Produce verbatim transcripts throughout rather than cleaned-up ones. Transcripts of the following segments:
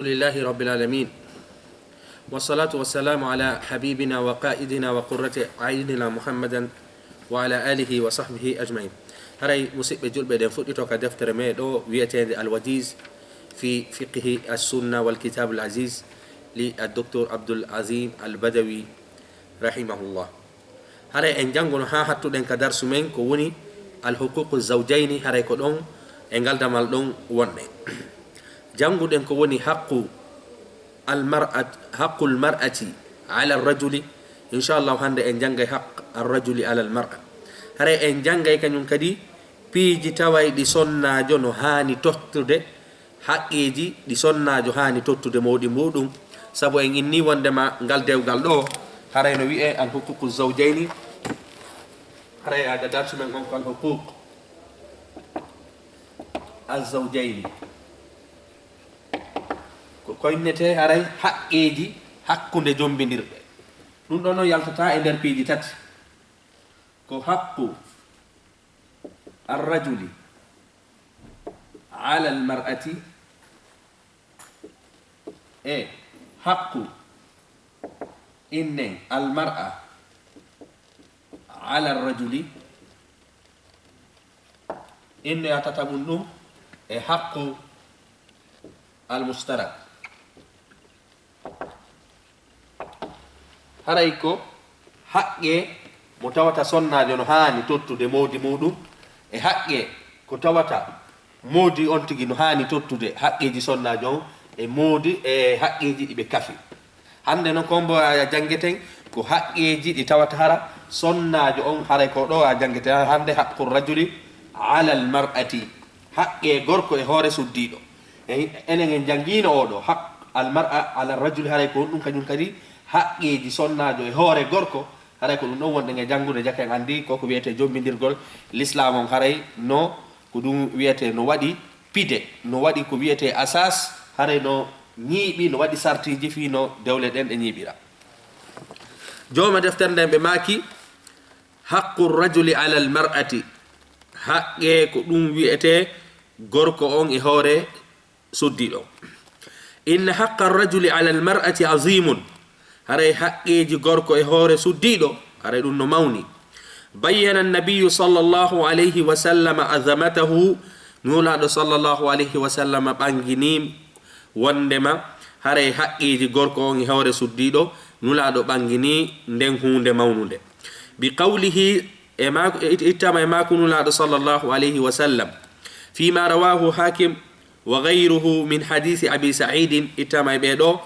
لله رب العالمين. والصلاة والسلام على حبيبنا وقائدنا وقرة أعيننا محمدا وعلى آله وصحبه أجمعين. Haray, musiɓɓe julɓe, ɗen fuɗɗito ka deftere me ɗo wi'eteende Al-Wajiz fi fiqhi as-sunna wal kitab al-aziz li ad-doktor Abdul Azim Al-Badawi rahimahullah. Haray en jannguno haa hattuɗen ka darsu men ko woni al-huququ zawjayni, haray ko ɗon e ngal damal ɗon wonɗen. Jannguɗen ko woni haqqu al-mar'at-, haqqul mar'ati ala ar-rajuli. Inchallahu, hannde en janngay haqq ar-rajuli ala al-mar'a. Haray en janngay kañum kadi piiji tawayɗi sonnaajo no haani tottude, haqqeeji ɗi sonnaajo haani tottude mawɗi muɗum. Sabu en inni wonndema ngal dewgal ɗo, haray no wi'ee al-huququ zawjayni. Haray aada darsu men on ko al-huquq az-zawjayni. Ko koynnetee haray haqqeeji hakkunde jombindirɓe. Ɗum ɗo noon yaltata e nder piiji tati. Ko haqqu ar-rajuli ala al-mar'ati e haqqu innen al-mar'a ala ar-rajuli. Inne a tataɓum ɗum e haqqu al-mushtarak. Haray ko haqqe mo tawata sonnaajo no haani tottude moodi muɗum, e haqqe ko tawata moodi on tigi no haani tottude haqqeeji sonnaajo on, e moodi e haqqeeji ɗi ɓe kafi. Hannde noon, ko mbo a janngeten ko haqqeeji ɗi tawata hara sonnaajo on, haray ko ɗo a janngeten hannde, haqqu rajuli ala al mar'ati, haqqe gorko e hoore suddiiɗo. E enen en janngiino oo ɗoo, haq-, al mar'a ala rajuli, haray ko ɗum kañum kadi haqqeeji sonnaajo e hoore gorko, haray ko ɗum ɗon wonɗen e janngude, jaka en anndi ko ko wiyetee jombindirgol Lislaam on, haray no ko ɗum wiyetee no waɗi pide, no waɗi ko wiyetee asas, haray no ñiiɓi, no waɗi sartiiji fii no dewle ɗen ɗe ñiiɓira. Jooma deftere nden ɓe maaki, haqqu rajuli ala al mar'ati, haqqe ko ɗum wiyetee gorko on e hoore suddiiɗo. Inna haqqa rajuli ala al mar'ati azimun, haray haqqeeji gorko e hoore suddiiɗo, haray ɗum no mawni. Bayyana an-nabiyyu sallallahu alayhi wa sallam azamatahu, Nulaaɗo sallallahu alayhi wa sallam ɓanngini wonndema haray haqqeeji gorko on e hoore suddiiɗo, Nulaaɗo ɓanngini nden huunde mawnunde. Bi qawlihi, e maaku, e it-, ittama e maaku Nulaaɗo sallallahu alayhi wa sallam, fima rawahu Hakim wa ghayruhu min hadisi Abi Sa'idin, ittama e ɓee ɗoo,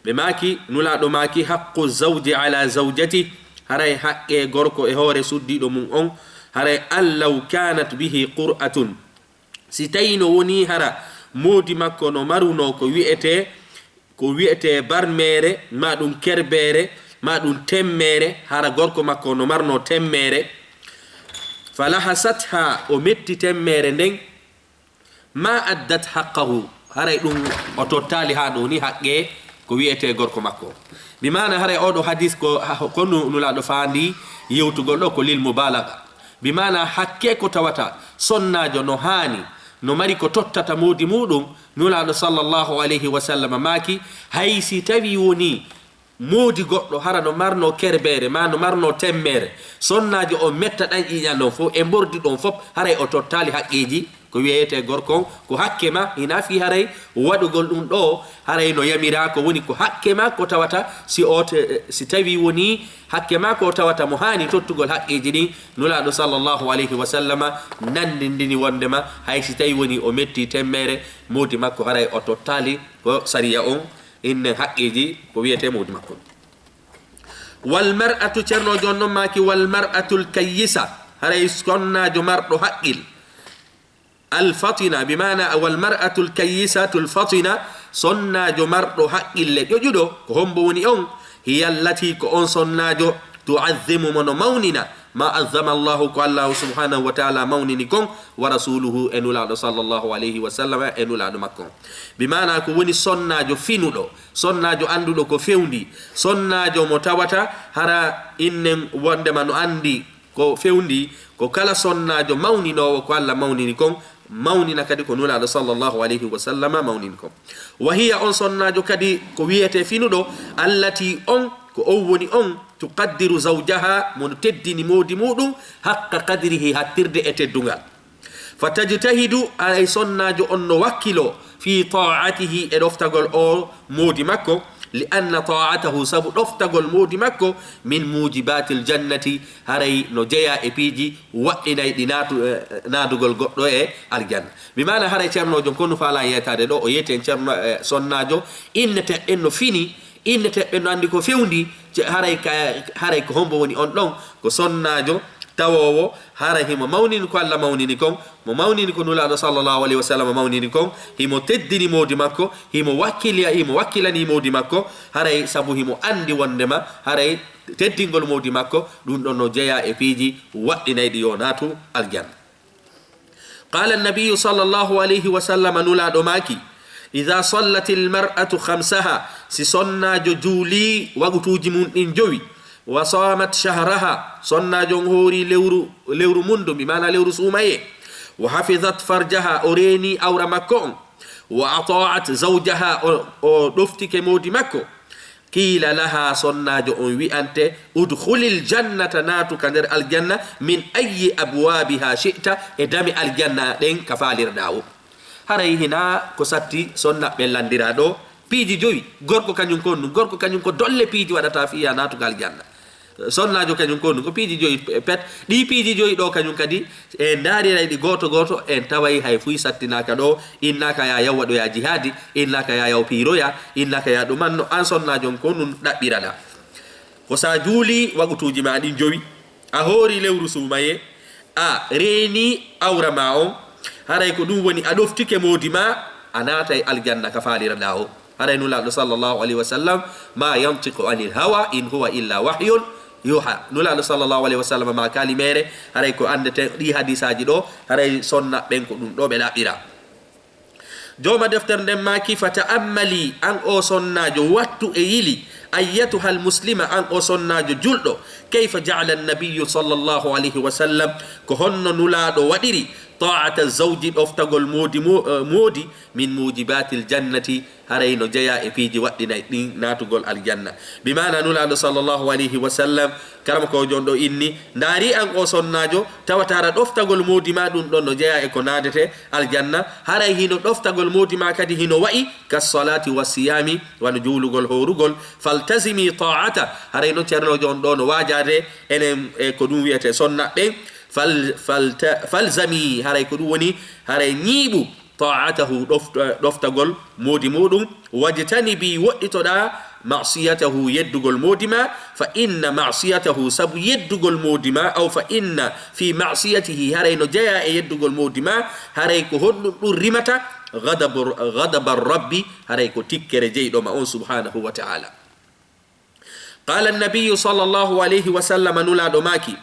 ɓe maaki, Nulaaɗo maaki, haqqu zawji ala zawjati, haray haqqe gorko e hoore suddiiɗo mum on, haray an law kanat bihi qur'atun, si tawii no wonii hara moodi makko no marunoo ko wiyetee, ko wiyetee barmeere, maa ɗum kerbeere, maa ɗum temmeere, hara gorko makko no marnoo temmeere, fa lahasatha, o metti temmeere nden, ma addat haqqahu, haray ɗum o tottaali haa ɗo ni haqqe ko wiyetee gorko makko. Bi maana haray oo ɗoo hadis ko, ko nu-, Nulaaɗo faandi yewtugol ɗoo ko lil mubalaga. Bi maana haqqe ko tawata sonnaajo no haani, no mari ko tottata moodi muɗum, Nulaaɗo sallallahu alayhi wa sallam maaki, hay si tawii wonii moodi goɗɗo hara no marnoo kerbeere, maa no marnoo temmeere, sonnaajo on metta ɗan ƴiiƴan ɗon fof, e mbordi ɗon fof, haray o tottaali haqqeeji ko wiyetee gorko on, ko hakke ma, hinaa fii haray waɗugol ɗum ɗoo, haray no yamiraa, ko woni ko hakke ma ko tawata, si o te-, si tawii wonii hakke ma ko tawata mo haani tottugol haqqeeji ɗin, Nulaaɗo sallallahu alayhi wa sallama nanndindini wonndema hay si tawii wonii o metti temmeere, moodi makko haray o tottaali ko sariya on innen haqqeeji ko wiyetee moodi makko. Wal mar'atu, Ceerno jooni non maaki, wal mar'atul kayyisa, haray sonnaajo marɗo haqqil. Al fatina, bi maana wal mar'atul kayyisatul fatina, sonnaajo marɗo haqqille ƴoƴuɗo, ko hombo woni on? Hiya allati, ko on sonnaajo, tu'azzimu, mo no mawnina, ma azzama Allahu, ko Allahu subhanahu wa ta'ala mawnini kon, wa rasuluhu, e Nulaaɗo sallallahu alayhi wa sallam, e Nulaaɗo makko on. Bi maana ko woni sonnaajo finuɗo, sonnaajo annduɗo ko fewndi, sonnaajo mo tawata hara innen wonndema no anndi ko fewndi, ko kala sonnaajo mawninoowo ko Alla mawnini kon, mawnina kadi ko Nulaaɗo sallallahu alayhi wa sallama mawnini kon. Wa hiya, on sonnaajo kadi ko wiyetee finuɗo, allati, on, ko on woni on, tuqaddiru zawjaha, mo no teddini moodi muuɗum, haqqa qadrihi, hattirde e teddungal. Fa tajtahidu, haray sonnaajo on no wakkiloo, fi taa'atihi, e ɗoftagol o moodi makko, li anna taa'atahu, sabu ɗoftagol moodi makko, min muujibaatil jannati, haray no jeyaa e piiji waɗɗinayɗi naatu-, eh, naadugol goɗɗo e aljanna. Bi maana haray ceernoojo kon no faalaa yeetaade ɗoo, o yeeti en ceerno, eh, sonnaajo, inneteeɓe ɓen no fini, inneteeɓe ɓen no anndi ko fewndi, ce-, haray ka, haray ko hombo woni on ɗon? Ko sonnaajo tawoowo, haray himo mawnini ko Alla mawnini kon, mo mawnini ko Nulaaɗo sallallahu alayhi wa sallam mawnini kon, himo teddini moodi makko, himo wakkili-, himo wakkilani moodi makko, haray sabu himo anndi wonndema, haray teddingol moodi makko, ɗum ɗon no jeyaa e piiji waɗɗinayɗi yo naatu aljanna. Qaala annabiyyu sallallahu alayhi wa sallam, Nulaaɗo maaki, "Idha sallatil mar'atu khamsaha, si sonnaajo juulii wagutuuji mun ɗin jowi, wa samat shahraha, sonnaajo on hoori lewru, lewru mun ndun, bi maana lewru suumayee, wa hafizat farjaha, o reeni awra makko on, wa ata'at zawjaha, o, o ɗoftike moodi makko, qiila laha, sonnaajo on wi'ante, udkhulil jannata, naatu ka nder aljanna, min ayyi abwaabiha shi'ta, e dame aljanna ɗen ka faalirɗaa o." Haray hinaa ko satti sonnaaɓe ɓen lanndiraa ɗoo piiji jowi. Gorko kañum ko ɗum, gorko kañum ko dolle piiji waɗata fii yaa naatu ka aljanna. Sonnaajo kañum ko ɗum, ko piiji joyi pe-, pet. Ɗii piiji joyi ɗoo kañum kadi, en ndaariray ɗi gooto gooto, en taway hay fuy sattinaaka ɗoo, innaaka yaa yaw waɗoyaa jihaadi, innaaka yaa yaw piiroyaa, innaaka yaa ɗumanno, an sonnaajo on ko ɗum ɗaɓɓiraɗaa. Ko so a juulii wagutuuji maa ɗin jowi, a hoori lewru suumayee, a reeni awra maa on, haray ko ɗum woni a ɗoftike moodi maa, a naatay aljanna ka faaliraɗaa o. Haray Nulaaɗo sallallahu alayhi wa sallam, "Ma yantiqu anil hawa, in huwa illa wahyun yuha." Nulaaɗo sallallahu alayhi wa sallam maakaali meere, haray ko anndeten ɗii hadiisaaji ɗoo, haray sonnaaɓe ɓen ko ɗum ɗoo ɓe ɗaɓɓiraa. Jooma deftere nden maaki, "Fa ta'ammali, an o sonnaajo, wattu e yili, ayyatuhal muslima, an o sonnaajo julɗo, kayfa ja'ala annabiyyu sallallahu alayhi wa sallam, ko honno Nulaaɗo waɗiri, ta'ata zawji, ɗoftagol moodi mo-, eh, moodi, min mujibatil jannati, haray no jeyaa e piiji waɗɗinay ɗin naatugol aljanna." Bi maana Nulaaɗo sallallahu alayhi wa sallam, karamokoojo on ɗoo inni, ndaari an o sonnaajo, tawata hara ɗoftagol moodi maa ɗum ɗon no jeyaa e ko naadete aljanna, haray hino ɗoftagol moodi maa kadi hino wa'i ka salaati wa siyaami, wano juulugol, hoorugol, faltazimi ta'ata, haray non ceernoojo on ɗoo no waajaade enen e ko ɗum wi'ete sonna ɓen, fal-, falta-, falzami, haray ko ɗum woni, haray ñiiɓu, ta'atahu, ɗoft-, ɗoftagol moodi muuɗum, wajtanibi, woɗɗitoɗaa, ma'siyatahu, yeddugol moodi maa, fa inna ma'siyatahu, sabu yeddugol moodi maa, aw fa inna fi ma'siyatihi, haray no jeyaa e yeddugol moodi maa, haray ko honɗum ɗum rimata, ghadabu, ghadaba rabbi, haray ko tikkere jeyɗo ma on subhanahu wa ta'ala. Qala annabiyyu sallallahu alayhi wa sallam, Nulaaɗo maaki,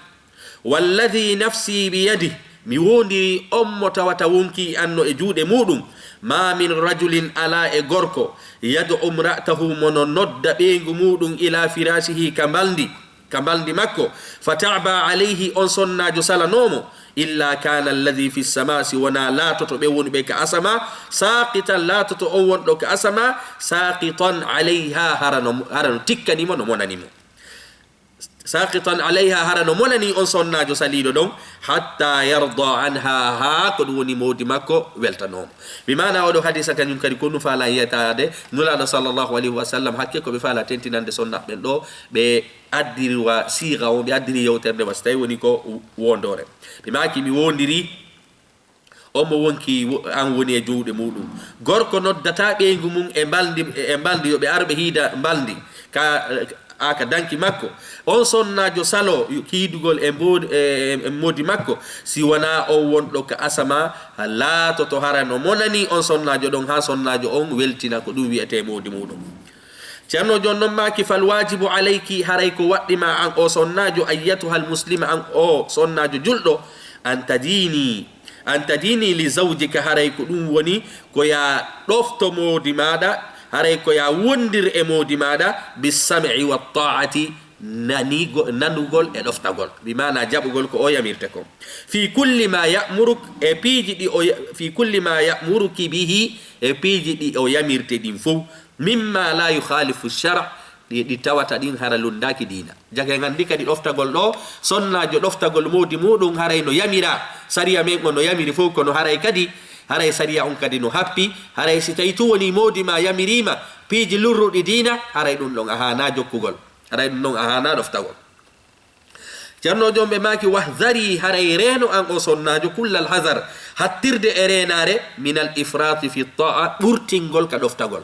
"Walladhi nafsi biyadih, mi woondiri on mo tawata wonkii an no e juuɗe muuɗum, ma min rajulin, alaa e gorko, yad'u imra'atahu, mo no nodda ɓeyngu muuɗum, ila firashihi, ka mbalndi, ka mbalndi makko, fa ta'ba alayhi, on sonnaajo salanoo mo, illa kana alladhi fi sama, si wonaa laatoto ɓe wonuɓe ka asama, saqitan, laatoto on wonɗo ka asama, saqitan alayha, hara no, hara no tikkani mo, no monani mo. Saqitan alayha, hara no monani on sonnaajo saliiɗo ɗon, hatta yarda anha, haa ko ɗum woni moodi makko weltanoo mo." Bi maana oɗo hadisa kañum kadi ko ɗum faala yiyataade Nulaaɗo sallallahu alayhi wa sallam, hakke ko ɓe faala tentinande sonna ɓen ɗo, ɓe addiri wa siiga on, ɓe addiri yewtere nde wa so tawi woni ko wondoore. Ɓe maaki, "Mi wondiri on mo wonki wo-, an woni e juuɗe muuɗum. Gorko noddata ɓeyngu mum e mbalndi, e mbalndi, yo ɓe ar ɓe hiida mbalndi ka, a ka danki makko. On sonnaajo salo kiidugol e mboodi, e, e, e moodi makko, si wonaa on wonɗo ka asama, laatoto hara no monani on sonnaajo ɗon, haa sonnaajo on weltina ko ɗum wi'etee moodi muuɗum." Ceerno jooni non maaki, "Fal waajibu alayki, haray ko waɗɗi ma an o sonnaajo, ayyatuhal muslima, an o sonnaajo julɗo, an tadini, an tadini li zawjika, haray ko ɗum woni ko yaa ɗofto moodi maaɗa, haray ko yaa wondir e moodi maaɗa, bis sam'i wat ta'ati, nanigo-, nanugol e ɗoftagol, bi maana jaɓugol ko o yamirte kon. Fi kulli ma ya'muruk, e piiji ɗi o ya-, fi kulli ma ya'muruki bihi, e piiji ɗi o yamirte ɗin fow, mimma la yukhalifu shara, ɗi, ɗi tawata ɗin hara lunndaaki diina. Jaka en anndi kadi ɗoftagol ɗoo, sonnaajo ɗoftagol moodi muuɗum haray no yamiraa, sariya men on no yamiri fow, kono haray kadi, haray sariya on kadi no happi, haray si tawii tun wonii moodi maa yamiriima piiji lurruɗi diina, haray ɗum ɗon a haanaa jokkugol. Haray ɗum ɗon a haanaa ɗoftagol. Ceerno Joom ɓe maaki, "Wahdari, haray reeno an o sonnaajo, kullal hazar, hattirde e reenaare, minal ifraati fi ta'a, ɓurtingol ka ɗoftagol."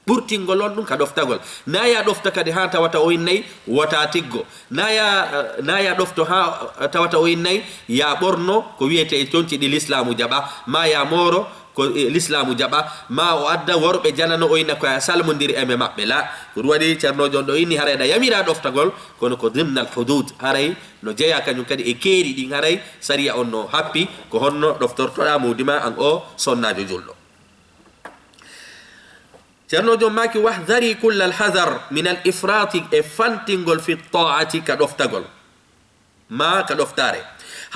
Ɓurtingol on ɗum ka ɗoftagol. Naa ya ɗofta kadi haa tawata o innay wota tiggo. Naa ya, naa ya ɗofto haa tawata o innay ya ɓorno ko wiyetee conci ɗi Lislaamu jaɓa, maa ya mooro ko, e, Lislaamu jaɓa, maa o adda worɓe janano o inna ko ya salmondir e me maɓɓe. La, ko ɗum waɗi Ceerno Joom ɗo inni haray ɗa yamiraa ɗoftagol, kono ko dimnal hudud, haray no jeyaa kañum kadi e keeri ɗin, haray sariya on no happi ko honno ɗoftortoɗaa moodi maa an o sonnaajo julɗo. Ceerno Joom maaki, "Wahdari kullal hazar minal ifraati," e fantingol fi taati ka ɗoftagol, maa ka ɗoftaare,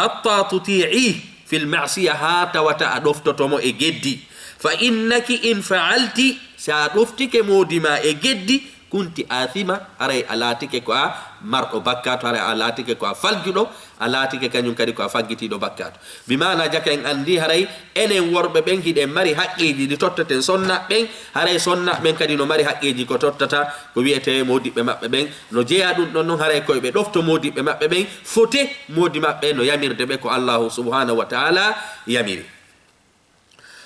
"hatta tuti'i fil ma'siya," haa tawata a ɗoftoto mo e geddi. "Fa innaki in fa'alti," si a ɗoftike moodi maa e geddi, "kunti athima," haray a laatike ko a marɗo bakkaatu, haray a laatike ko a faljuɗo, a laatike kañum kadi ko a faggitiiɗo bakkaatu. Bi maana jaka en anndi haray enen worɓe ɓen hiɗen mari haqqeeji ɗi tottaten sonnaaɓe ɓen, haray sonnaaɓe ɓen kadi no mari haqqeeji ko tottata ko wiyetee moodiɓɓe maɓɓe ɓen. No jeyaa ɗum ɗon non haray ko ɓe ɗofto moodiɓɓe maɓɓe ɓen, fote moodi maɓɓe no yamirde ɓe ko Allaahu subhaanahu wa ta'aala yamiri.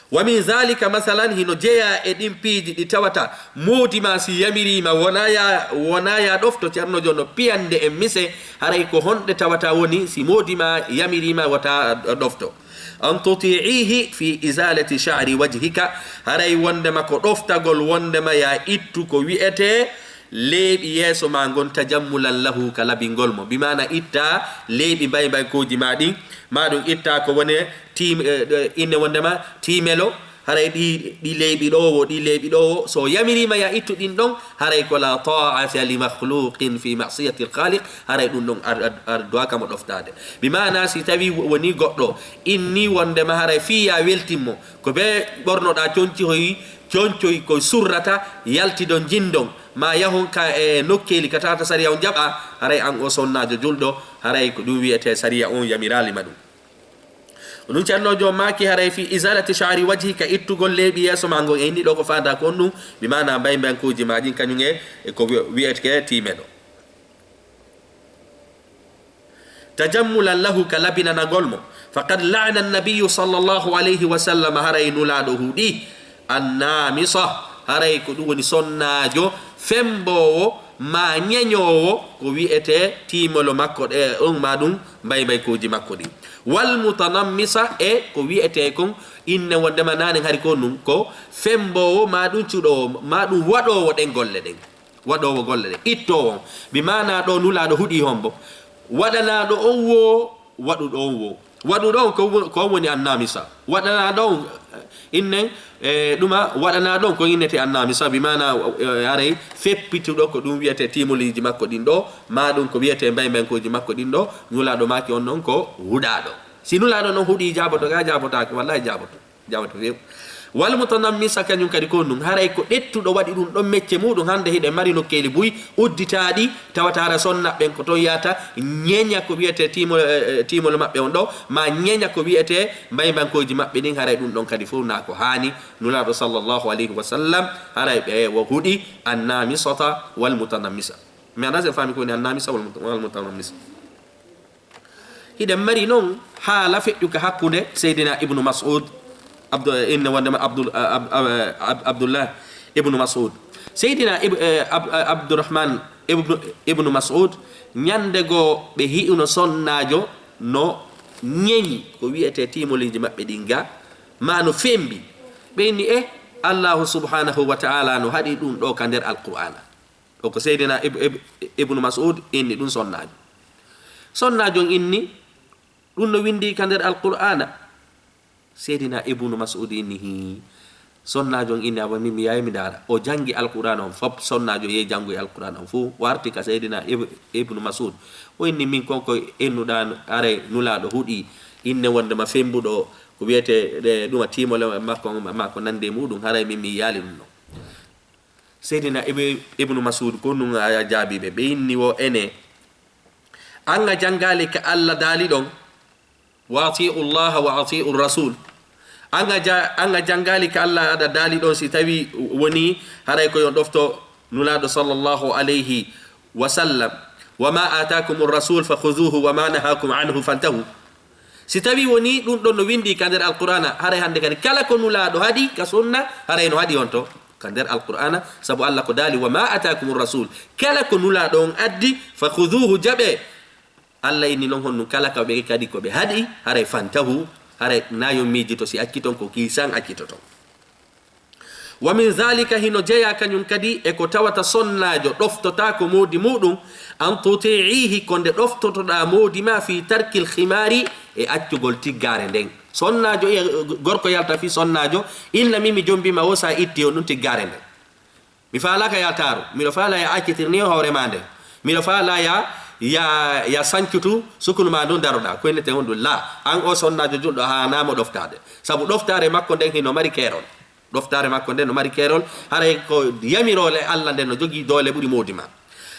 Wa min zalika, masalan, hino jeyaa e ɗin piiji ɗi tawata moodi maa si yamiriima wonaa ya, wonaa ya ɗofto, Ceerno Joom no piyande en mise, haray ko honɗe tawata woni si moodi maa yamiriima wota ɗofto. An tuti'ihi fi izalati sha'ri wajhika, haray wondema ko ɗoftagol wondema ya ittu ko wi'etee leeɓi yeeso maa ngon tajammulan lahu ka labingol mo. Bi maana itta leeɓi mbaybaykooji maa ɗin, maa ɗum itta ko woni tiim-, eh, eh, inne wondema tiimelo, haray ɗi, ɗi leeɓi ɗo wo, ɗi leeɓi ɗo wo, so yamiriima ya ittu ɗin ɗon, haray ko la ta'ata li makhluqin fi ma'siyati al-khaliq, haray ɗum ɗon ar-, ar-, arduwaaka mo ɗoftaade. Bi maana si tawi wo-, woni goɗɗo inni wondema haray fii ya weltin mo, ko be ɓornoɗaa conci hoyi, concoy ko surrata, yaltidon jindon, ma yahon ka e nokkeeli ka tawata sariya on jaɓa, haray an o sonnaajo julɗo, haray ko ɗum wiyetee sariya on yamiraali ma ɗum. Ɗum Ceerno Joom maaki haray fi izalati sha'ri wajhi, ka ittugol leeɓi yeeso ma ngon, e inni ɗo ko faada ko on ɗum, bi maana mbaybankooji ma ɗin kañum e, e ko wi-, wiyetee tiimelo. Tajammulan lahu, ka labinanagol mo. Faqad la'ana an-nabiyyu sallallahu alayhi wa sallam, haray Nulaaɗo huɗi, an-naamisa, haray ko ɗum woni sonnaajo femboowo maa ñeñoowo ko wi'etee tiimolo makko ɗe on maa ɗum mbaybaykooji makko ɗin. Wal mutanammisa, e ko wi'etee kon inne wondema naanen hari ko ɗum ko femboowo maa ɗum cuɗoowo maa ɗum waɗoowo ɗen golle ɗen. Waɗoowo golle ɗen, ittoowo on. Bi maanaa ɗo Nulaaɗo huɗi hombo? Waɗanaaɗo on woo, waɗuɗo on woo. Waɗuɗo on ko wo-, ko on woni annaamisa. Waɗanaaɗo on, eh, innen, eh, ɗuma, waɗanaaɗo on ko innete annaamisa. Bi maanaa, eh, haray feppituɗo ko ɗum wiyetee tiimoliiji makko ɗin ɗo, maa ɗum ko wiyetee mbaymbankooji makko ɗin ɗo, Nulaaɗo maaki on non ko huɗaaɗo. Si Nulaaɗo non huɗi jaaboto, gaa jaabotaake, wallaahi jaaboto. Jawta few. Wal mutanammisa kañum kadi ko ɗum. Haray ko ɗettuɗo waɗi ɗum ɗon mecce muɗum. Hannde hiɗen mari nokkeeli buy udditaaɗi, tawata hara sonna ɓen ko ton yahata, ñeña ko wiyetee tiimol, eh, eh, tiimol maɓɓe on ɗo, ma ñeña ko wiyetee mbaybankooji maɓɓe ɗin. Haray ɗum ɗon kadi fow na ko haani. Nulaaɗo sallallahu alayhi wa sallam, haray ɓe wo huɗi annamisata wal mutanammisa. Mi anndaa si en faami ko woni annamisa wal muta-, wal mutanammisa. Hiɗen mari non haala feƴƴuka hakkunde Seydina Ibnu Mas'ud, Abdu-, inne wondema Abdul-, Ab-, Ab-, Ab-, Abdullah Ibnu Mas'ud. Seydina Ib-, eh, Ab-, eh, Abdurrahman Ibnu, Ibnu Mas'ud, ñande goo ɓe hi'uno sonnaajo no ñeñi ko wiyetee tiimoliiji maɓɓe ɗin ga, maa no fembi. Ɓe inni, "Eh, Allaahu subhaanahu wa ta'aala no haɗi ɗum ɗo ka nder Alqur'aana." O ko Seydina Ib-, Ib-, Ibnu Mas'ud inni ɗum sonnaajo. Sonnaajo on inni, "Ɗum no winndi ka nder Alqur'aana." Seydina Ibnu Mas'ud inni, "Hii, Sonnaajo on inni, "Aba, min mi yahay mi ndaara." O janngi Alqur'aana on fop, sonnaajo yehi janngoyi Alqur'aana on fuu, warti ka Seydina Ib-, Ibnu Mas'ud. O inni, "Min kon ko innuɗaa haray Nulaaɗo huɗi, inne wonndema fembuɗo, ko wiyetee ɗe ɗuma tiimole makko, makko nandi e muɗum, haray min mi yiyaali ɗum ɗon." Seydina Ib-, Ibnu Mas'ud ko nun a jaabii ɓe. Ɓe inni wo ene, an a janngaali ka Alla daali ɗon, "Wa ati'u Llaha wa ati'u Rasul." An a ja-, an a janngaali ka Alla aɗa daali ɗon, si tawi woni haray ko yo ɗofto Nulaaɗo sallallahu alayhi wa sallam, "Wa ma atakumu rasul fa khuzuhu wa ma nahakum anhu fantahu." Si tawi woni ɗum ɗon no winndi ka nder Alqur'aana, haray hannde kadi kala ko Nulaaɗo haɗi ka sunna, haray no haɗi on to ka nder Alqur'aana, sabu Alla ko daali, "Wa ma atakumu rasul." Kala ko Nulaaɗo on addi, fa khuzuhu, jaɓe. Alla inni non honɗum kala ka ɓe kadi ko ɓe haɗi, haray fantahu, haray na yo miijito si acciton ko kiisan accitoton. Wa min zalika, hino jeyaa kañum kadi e ko tawata sonnaajo ɗoftotaako moodi muɗum, an tuti'ihi, ko nde ɗoftotoɗaa moodi ma fi tarkil khimaari, e accugol tiggaare nden. Sonnaajo, e gorko yalta fi sonnaajo, inna min mi jombi ma wo sa itti on ɗum tiggaare nden. Mi faalaaka ya taaru, miɗo faala ya accitir ni hoore ma nden. Miɗo faala ya, ya, ya sancutu sukunu ma ndun daroɗaa. Ko innete on ɗum la. An o sonnaajo julɗo haanaa mo ɗoftaade. Sabu ɗoftaare makko nden hino mari keerol. Ɗoftaare makko nden no mari keerol. Haray ko yamiroole Alla nden no jogii doole ɓuri moodi ma.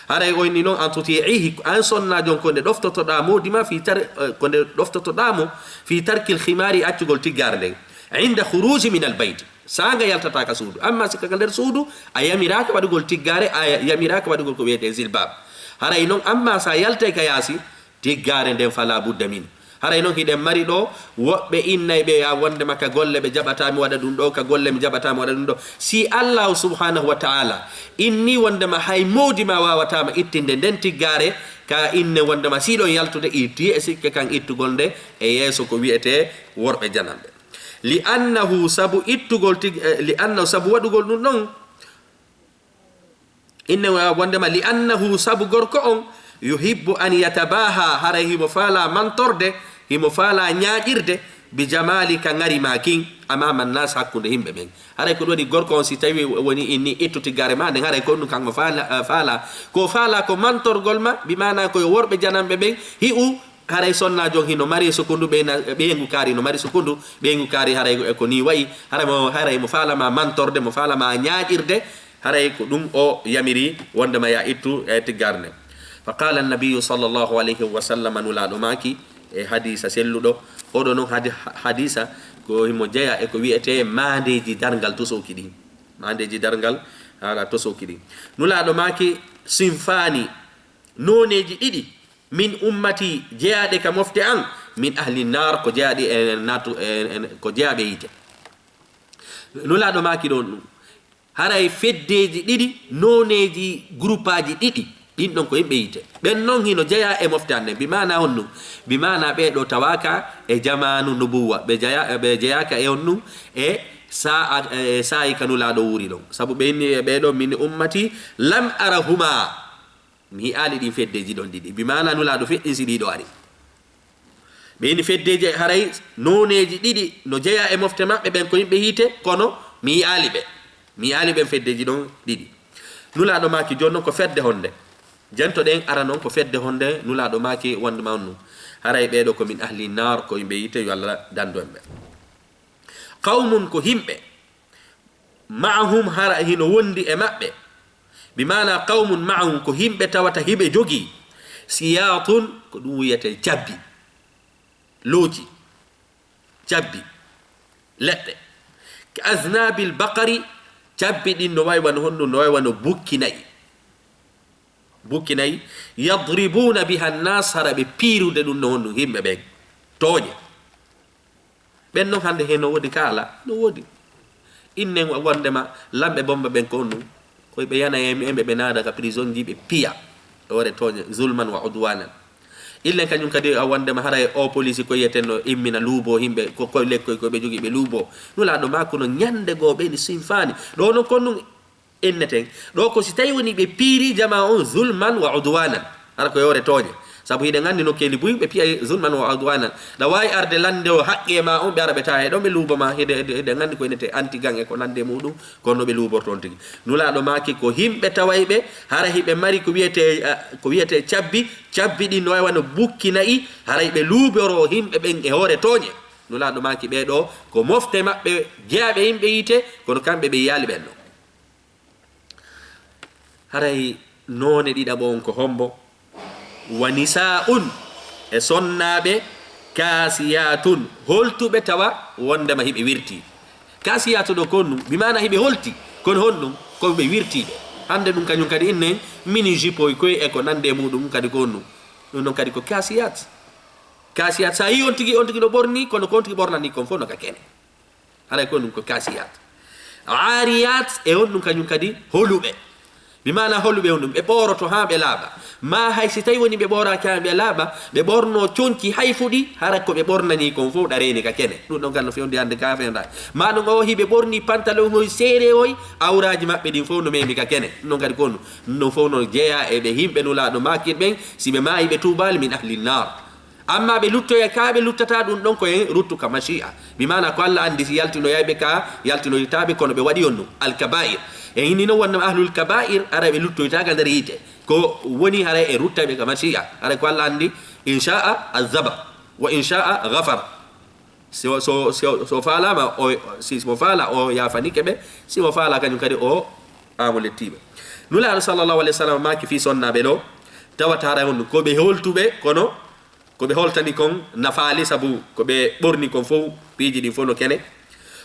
Haray o inni non an tuti'ihi, an sonnaajo on ko nde ɗoftotoɗaa moodi ma fi tar-, eh, ko nde ɗoftotoɗaa mo fi tarkil khimaari, accugol tiggaare nden. Inda khuruji min al bayti. Saanga yaltataa ka suudu. Amma si ka nder suudu, a yamiraaka waɗugol tiggaare, a yamiraaka waɗugol ko wiyetee zilbab. Haray non, amma sa yaltay ka yaasi, tiggaare nden fala budda min. Haray non hiɗen mari ɗo woɓɓe innay ɓe ya wonndema ka golle ɓe jaɓataa mi waɗa ɗum ɗo, ka golle mi jaɓataa mi waɗa ɗum ɗo. Si Allahu subhanahu wa ta'ala inni wonndema hay moodi ma waawataa ma ittinde nden tiggaare, ka inne wonndema si ɗon yaltude itti e sikke kan ittugol nde e yeeso ko wiyetee worɓe jananɓe. Li annahu, sabu ittugol tig-, eh, li annahu, sabu waɗugol ɗum ɗon, inne wa-, wonndema li annahu, sabu gorko on, yuhibbu an yatabaha, haray himo faala mantorde, himo faala ñaaƴirde, bi jamalika, ŋari ma kin, amama nas, hakkunde yimɓe ɓen. Haray ko ɗum waɗi gorko on, si tawi woni inni ittu tiggaare ma nden, haray ko ɗum kanko faala, eh, faala. Ko faala ko mantorgol ma, bi maana ko yo worɓe jananɓe ɓen hi'u, haray sonnaajo on hino mari sukundu, ɓeyna-, ɓeyngu kaari no mari sukundu, ɓeyngu kaari haray ko ni wa'i, haray mo, haray mo faala ma mantorde, mo faala ma ñaaƴirde, haray ko ɗum o yamiri wonndema ya ittu e tiggaare nden. Fa qala annabiyu sallallahu alayhi wa sallam, Nulaaɗo maaki e hadiisa selluɗo, oɗo non hadi-, hadiisa ko himo jeya e ko wiyetee maandeeji darngal tosooki ɗin. Maandeeji darngal haala tosooki ɗin. Nulaaɗo maaki, sinfaani, nooneeji ɗiɗi, min ummati, jeyaaɗe ka mofte an, min ahli naar, ko jeyaaɗi e naatu-, e, e, ko jeyaaɓe yiite. Nulaaɗo maaki ɗon ɗum. Haray feddeeji ɗiɗi, nooneeji, groupaaji ɗiɗi, ɗin ɗon ko yimɓe yiite. Ɓen non hino jeyaa e mofte an nden. Bi maana honɗum? Bi maana ɓee ɗoo tawaaka e jamaanu nubuwwa. Ɓe jeya-, ɓe jeyaaka e honɗum? E saa-, e saa'i ka Nulaaɗo wuuri ɗon. Sabu ɓe inni e ɓee ɗoo, min ummati lam arahuma. Mi yi'aali ɗin feddeeji ɗon ɗiɗi. Bi maana Nulaaɗo feƴƴinsi ɗii ɗoo ari. Ɓe inni feddeeji haray nooneeji ɗiɗi no jeyaa e mofte maɓɓe ɓen ko yimɓe yiite, kono mi yi'aali ɓe. Mi yi'aali ɓen feddeeji ɗon ɗiɗi. Nulaaɗo maaki, jooni non ko fedde honde? Jento ɗen ara non ko fedde honde? Nulaaɗo maaki wonde ma on nun. Haray ɓee ɗoo ko min ahli naar, ko yimɓe yiite, yo Allah dandu en ɓe. Qawmun, ko yimɓe, ma'ahum, hara hino wondi e maɓɓe. Bi maana qawmun ma'ahum, ko yimɓe tawata hiɓe jogii. Siyaatun, ko ɗum wiyetee cabbi. Looci. Cabbi. Leɗɗe. Ka aznaabil baqari, cabbi ɗin no wa'i wano honɗum, no wa'i wano bukki na'i. Bukki na'i. Yadribuuna biha nnaas, hara ɓe piirude ɗum no honɗum, yimɓe ɓen. Tooñe. Ɓen non hannde heen no woodi kaala, no woodi. Innen wondema lamɓe bomba ɓen ko honɗum? Koy ɓe yana e yimɓe ɓe naada ka prison ji ɓe piya. Ɗo waɗe tooñe, zulman wa udwanan. Illen kañum kadi a wondema haray o police ko yiyeten no immina luubo yimɓe, ko koy lekkoy ko ɓe jogii ɓe luubo. Nulaaɗo maako no ñande goo ɓe ni sinfaani. Ɗo non kon ɗum inneten. Ɗo ko si tawi woni ɓe piiri jamaa on zulman wa udwanan. Hara ko yewre tooñe. Sabu hiɗen anndi nokkeeli buy ɓe piyay zulman wa udwanan. Ɗa waawi arde lannde o haqqi e ma on, ɓe ara ɓe tawa e ɗon ɓe luubo ma, hiɗe, hiɗe, hiɗen anndi ko inete anti gang e ko nande muɗum, kono no ɓe luuborto on tigi. Nulaaɗo maaki ko himɓe taway ɓe, hara hiɓe mari ko wiyetee, eh, ko wiyetee cabbi, cabbi ɗin no wayi wano bukki na'i, haray ɓe luuboroo himɓe ɓen e hoore tooñe. Nulaaɗo maaki ɓee ɗoo, ko mofte maɓɓe jeyaaɓe yimɓe yiite, kono kamɓe ɓe yiyaali ɓen ɗon. Haray noone ɗiɗaɓo on ko hombo? Wa nisaa'un, e sonnaaɓe, kaasiyaatun, holtuɓe tawa wondema hiɓe wirti. Kaasiyaatu ɗo ko honɗum? Bi maana hiɓe holti, kono honɗum? Ko ɓe wirtiiɓe. Hannde ɗum kañum kadi innen mini jupe koy e ko nande e muɗum kadi ko honɗum? Ɗum ɗon kadi ko kaasiyaat. Kaasiyaat, sa yii on tigi, on tigi no ɓorni, kono ko on tigi ɓornani kon fof no ka kene. Haray ko ɗum ko kaasiyaat. Aariyaat e honɗum kañum kadi holuɓe. Bi maana holuɓe honɗum? Ɓe ɓooroto haa ɓe laaɓa. Ma hay si tawi woni ɓe ɓooraaki haa ɓe laaɓa, ɓe ɓorno conci hay fuɗi, hara ko ɓe ɓornani kon fof ɗa reeni ka kene. Ɗum ɗon kan no fewndi hannde ka fewndaaji. Ma ɗum o hiɓe ɓorni pantalon hoy seere hoy, awraaji maɓɓe ɗin fof no memi ka kene. Ɗum ɗon kadi ko ɗum. Ɗum ɗon fof no jeyaa e ɓe himɓe Nulaaɗo maakir ɓen, si ɓe maayi ɓe tuubaali min ahli naar. Amma ɓe luttoya ka ɓe luttata ɗum ɗon ko en ruttu ka masi'a. Bi maana ko Allah anndi si yaltinoyay ɓe ka, yaltinoytaa ɓe kono ɓe waɗi on ɗum. Al kaba'ir. E inni non wonnama ahlul kaba'ir, haray ɓe luttoytaa ka nder yiite. Ko woni haray e rutta ɓe ka masi'a. Haray ko Allah anndi, in sha'a azaba, wa in sha'a ghafar. Si o, so, so, so faalaama, o, si mo faala, o yaafanike ɓe. Si mo faala kañum kadi, o aamo lettiiɓe. Nulaaɗo sallallahu alayhi wa sallam maaki fii sonnaaɓe ɗo, tawata haray on ɗum ko ɓe holtuɓe, kono ko ɓe holtani kon nafaali, sabu ko ɓe ɓorni kon fof, piiji ɗin fof no kene.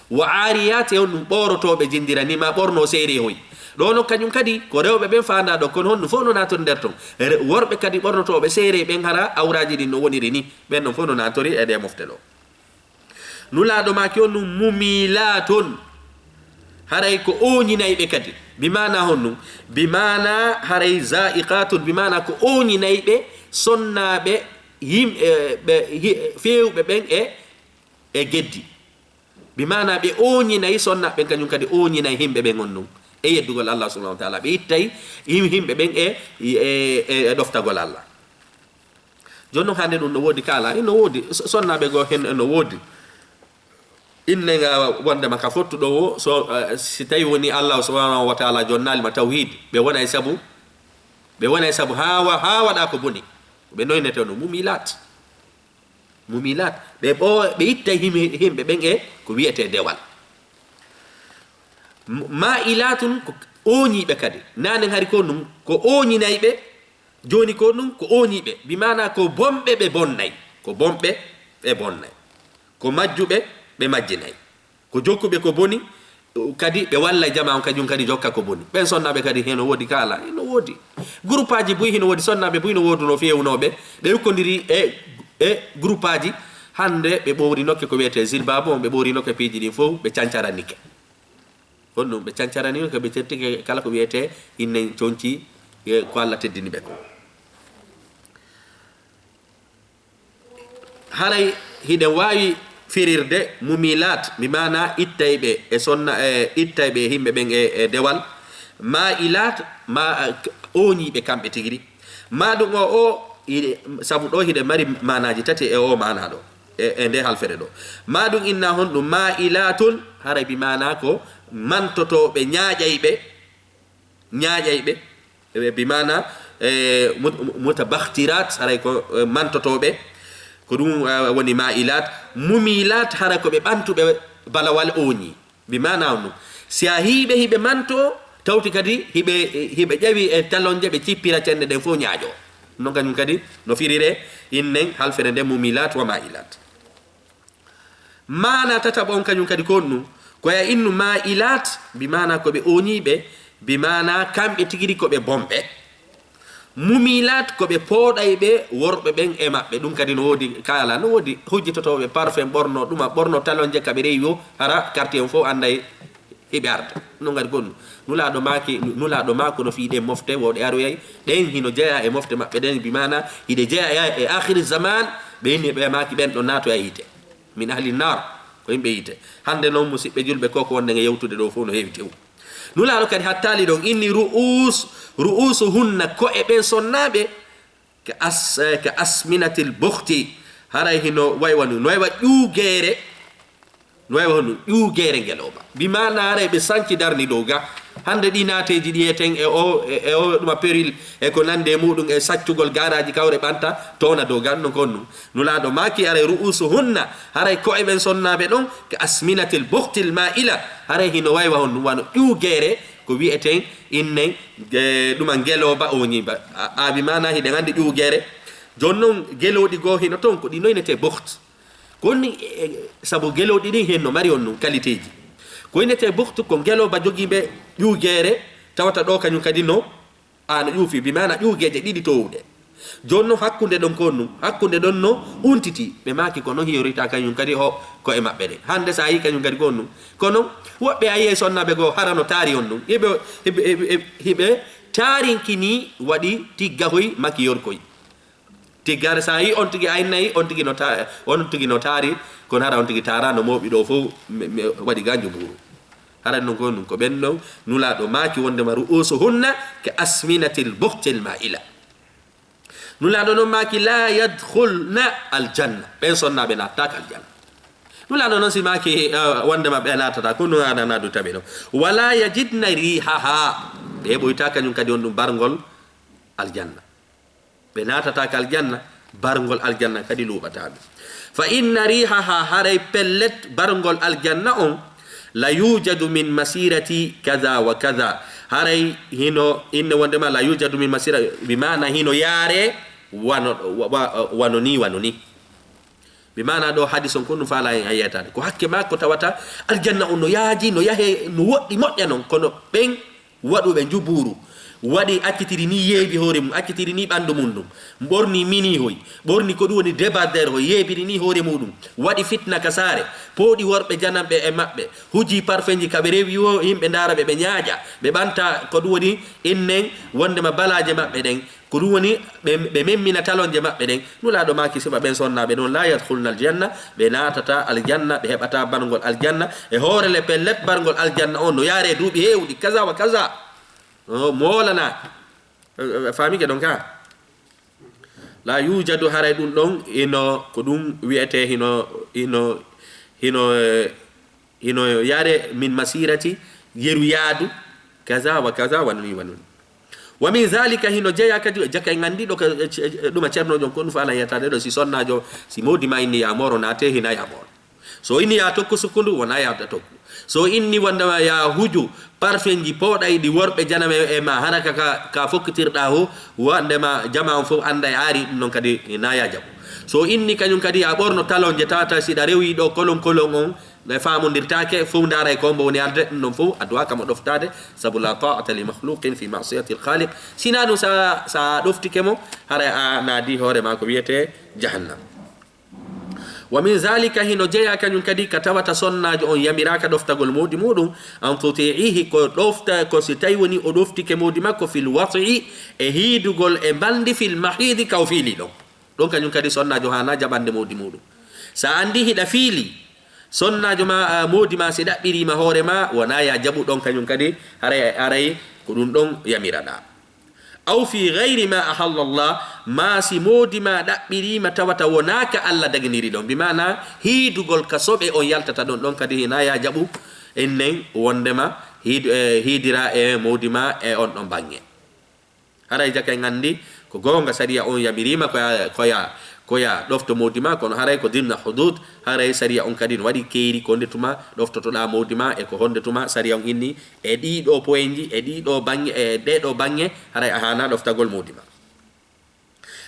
Wa aariyaati, on ɗum ɓoorotooɓe jindirani ma ɓorno seere hoy. Ɗo no kañum kadi ko rewɓe ɓen faandaa ɗo, kono honɗum fof no naatori nder ton. Re-, worɓe kadi ɓornotooɓe seere ɓen hara awraaji ɗin no woniri ni. Ɓen ɗon fof no naatori e ɗe mofte ɗo. Nulaaɗo maaki on ɗum mumilaatun. Haray ko ooñinayɓe kadi. Bi maana honɗum? Bi maana haray zaa'iqaatun. Bi maana ko ooñinayɓe sonnaaɓe yim-, e, ɓe, hi-, feewɓe ɓen e, e geddi. Bi maana ɓe ooñinay sonnaaɓe ɓen, kañum kadi ooñinay himɓe ɓen on ɗum. E yeddugol Allah subhanahu wa ta'ala. Ɓe ittay yim-, himɓe ɓen e, e, e, e ɗoftagol Allah. Jooni non hannde ɗum no woodi kaala, ino woodi, so-, sonnaaɓe goo hen ino woodi. Inne nga wondema ka fottuɗo wo, so, eh, si tawi woni Allah subhanahu wa ta'ala jonnaali ma tawhid, ɓe wonay sabu, ɓe wonay sabu haa wa-, haa waɗa ko boni. Ɓe noynete no mumilaat. Mumilaat. Ɓe ɓo-, ɓe ittay himi-, himɓe ɓen e ko wiyetee dewal. M-, maa'ilaatun ko ooñiiɓe kadi. Nanen hari ko ɗum, ko ooñinayɓe, jooni ko ɗum ko ooñiiɓe. Bi maana ko bonɓe ɓe bonnay. Ko bonɓe ɓe bonnay. Ko majjuɓe ɓe majjinay. Ko jokkuɓe ko boni, kadi ɓe walla jama on kañum kadi jokka ko boni. Ɓen sonnaaɓe kadi heno woodi kaala, heno woodi. Groupaaji buy hino woodi, sonnaaɓe buy no woodunoo feewunooɓe. Ɓe ukkodiri e, e groupaaji. Hannde ɓe ɓoori nokke ko wiyetee jilbaabu on, ɓe ɓoori nokke piiji ɗin fof, ɓe cancaranike. Honɗum ɓe cancarani? Ko ɓe cettike kala ko wiyetee innen conci, e ko Allah teddini ɓe ko. Haray hiɗen waawi firirde mumilaat, bi maana ittayɓe e sonna, e ittayɓe e himɓe ɓen e, e dewal, maa'ilaat, ma, ooñiiɓe kamɓe tigiri. Maa ɗum o, o, hiɗe, sabu ɗo hiɗe mari maanaaji tati e o maanaa ɗo. E, e nde halfere ɗo. Maa ɗum inna honɗum maa'ilaatun, haray bi maana ko mantotooɓe ñaaƴayɓe, ñaaƴayɓe, e bi maana, e, mut-, mutabakhtirat, haray ko, e, mantotooɓe, ko ɗum, e, woni maa'ilaat, mumilaat, haray ko ɓe ɓantuɓe balawal ooñi. Bi maana on ɗum. Si a hiiɓe hiɓe manto, tawti kadi hiɓe, hiɓe ƴawi e talonje ɓe cippira cenne ɗen fof ñaaƴo. Non kañum kadi no firire innen halfere nde mumilaat wa maa'ilaat. Maana tataɓo on kañum kadi ko honɗum? Ko ya innu maa'ilaat, bi maana ko ɓe ooñiiɓe, bi maana kamɓe tigiri ko ɓe bonɓe. Mumilaat ko ɓe pooɗayɓe worɓe ɓen e maɓɓe. Ɗum kadi no woodi kaala, no woodi hujjitotooɓe parfum ɓorno, ɗuma ɓorno talonje ka ɓe rewi o, hara quartier on fof annday hiɓe arda. No ngari gonnu. Nulaaɗo maaki, nulaaɗo maako no fii ɗen mofte, wo ɗe aroyay. Ɗen hino jeyaa e mofte maɓɓe ɗen, bi maana hiɗe jeyaa e, e akhiri zaman, ɓe inni ɓe maaki ɓen ɗon naatoya yiite. Min ahli naar, ko yimɓe yiite. Hannde noon, musiɓɓe julɓe, ko ko wonde nge yewtude ɗo fof no heewi tew. Nulaaɗo kadi hattaali ɗon, inni ru'us, ru'usuhunna, ko'e ɓen sonnaaɓe, Ka as-, eh, ka asminatil bukhti, haray hino waywa nu, no waywa ƴuugeere, no waywa nu ƴuugeere ngelooba. Bi maana haray ɓe sanki darni dow ga. Hande ɗi naateeji ɗi eten e o, e, e o ɗuma peril e ko nande e muɗum e saccugol gaaraaji kawre ɓanta toona dow ga, no kon nun. Nulaaɗo maaki haray ru'usuhunna, haray ko'e ɓen sonnaaɓe ɗon, ka asminatil bukhtil ma'ila, haray hino waywa hon wano ƴuugeere ko wi'eten innen, e, ɗuma ngelooba o ñiiba. A, a bi maana hiɗen anndi ƴuugeere. Jooni non gelooɗi goo hino ton ko ɗi noynetee bukht. Ko ni, e, e, sabu gelooɗi ɗin hen no mari on nun qualité ji. Ko innetee bukht ko ngelooba jogiiɓe ƴuugeere tawata ɗo kañum kadi no, a no ƴuufi, bi maana ƴuugeeje ɗiɗi towuɗe. Jooni non hakkunde ɗon ko nun, hakkunde ɗon no untiti, ɓe maaki ko non hiyorita kañum kadi ho, ko e maɓɓe ɗen. Hande sa yi kañum kadi ko nun. Kono woɓɓe a yi'ay sonnaaɓe goo hara no taari on nun. Hiɓe, hiɓe, hiɓe, hiɓe taarinkini waɗi tiggahoy makiyorkoy. Tiggare sa yi on tigi aynay, on tigi no ta-, on tigi no taari, kono hara on tigi taara no mooɓi ɗo fow, mi, mi waɗi ganjo buuru. Hara non ko nun ko ɓen non, Nulaaɗo maaki wondema ru'usuhunna ka asminatil bukhtil ma'ila. Nulaaɗo non maaki la yadkhulna aljanna. Ɓen sonnaaɓe naatataa ka aljanna. Nulaaɗo non si maaki, eh, wondema ɓe naatataa, ko nun ana naadu taɓe ɗon. Wala yajidna rihaha. Ɓe heɓoyta kañum kadi on ɗum barngol aljanna. Ɓe naatataa ka aljanna, barngol aljanna kadi luuɓataa ɓe. Fa inna rihaha, haray pellet barngol aljanna on, la yujadu min masirati kaza wa kaza. Haray hino inne wondema la yujadu min masira, bi maana hino yaare wano, wa, wa, wano ni, wano ni. Bi maana ɗo hadis on ko ɗum faala en a yeetaade. Ko hakke maa ko tawata aljanna on no yaaji, no yahe, no woɗɗi moƴƴa non, kono ɓen waɗuɓe njubuuru, waɗi accitiri ni yeebi hoore mum, accitiri ni ɓanndu mum ɗum, ɓorni mini hoy, ɓorni ko ɗum woni débardeur hoy, yeebiri ni hoore muɗum, waɗi fitna ka saare, pooɗi worɓe jananɓe e maɓɓe, huji parfeji ka ɓe rewi wo yimɓe ndaara ɓe, ɓe ñaaƴa, ɓe ɓanta ko ɗum woni innen wondema balaaje maɓɓe ɗen, ko ɗum woni ɓe, ɓe memmina talonje maɓɓe ɗen. Nulaaɗo maaki sifa ɓen sonnaaɓe ɗon, la yadkhulna aljanna, ɓe naatata aljanna, ɓe heɓata barngol aljanna. E hoore le pellet barngol aljanna on no yaare duuɓi heewɗi, kaza wa kaza. O moolana. Eh, eh, faamike ɗon ka? La yujadu, haray ɗum ɗon, ino, ko ɗum wi'ete hino, hino, hino, eh, hino yaare min masirati, yeru yaadu, kaza wa kaza, wano ni, wano ni. Wa min zalika, hino jeyaa kadi, jaka en anndi ɗo ka, e, e, ɗuma ceernoojo on, ko ɗum faala yeetaade ɗo, si sonnaajo, si moodi ma inni yaa mooro, naate hina yaa mooro. So inni yaa tokku sukkundu, wona yaa tokku. So inni wondema yaa huju parfenji pooɗayɗi worɓe janame e ma, hara ka, ka, ka fokkitirɗaa ho, wondema jama on fof annda e aari, ɗum noon kadi hina yaa jaɓu. So inni kañum kadi yaa ɓorno talonje tawata siɗa rewi ɗo kolon kolon on, ɗe faamondirtaake, fof ndaaray ko mbo woni arde, ɗum ɗon fof addu'a kamo ɗoftaade, sabu la ta'ata li makhluqin fi ma'siyati al-khaliq. Sina ɗum sa, sa ɗoftike mo, haray a naadi hoore ma ko wiyete jahannam. Wa min zalika, hino jeyaa kañum kadi ka tawata sonnaajo on yamiraaka ɗoftagol moodi muɗum, an tuti'ihi, ko ɗofta, ko si tawi woni o ɗoftike moodi makko fil wat'i, e hiidugol e mbalndi fil mahidi kaw fiili ɗon. Ɗon kañum kadi sonnaajo haana jaɓande moodi muɗum. Sa anndi hiɗa fiili, sonnaajo ma, a, moodi ma si ɗaɓɓiriima hoore ma, wona ya jaɓu ɗon kañum kadi, haray, haray ko ɗum ɗon yamiraɗaa. Aw fi gayri ma ahalla Allah, ma si moodi ma ɗaɓɓiriima tawata wonaa ka Allah daginiri ɗon. Bi maana hiidugol ka soɓe on yaltata ɗon, ɗon kadi hina ya jaɓu innen wondema hiid-, e, hiidira e moodi ma e on ɗon baŋŋe. Haray jaka en anndi ko goonga sariya on yamiriima ko ya, ko ya, ko ya ɗofto moodi ma, kono haray ko dimna hudud, haray sariya on kadi no waɗi keeri ko nde tuma ɗoftotoɗaa moodi ma e ko honde tuma sariya on inni e ɗii ɗoo poyenji, e ɗii ɗoo baŋŋe, e ɗee ɗoo baŋŋe, haray a haana ɗoftagol moodi ma.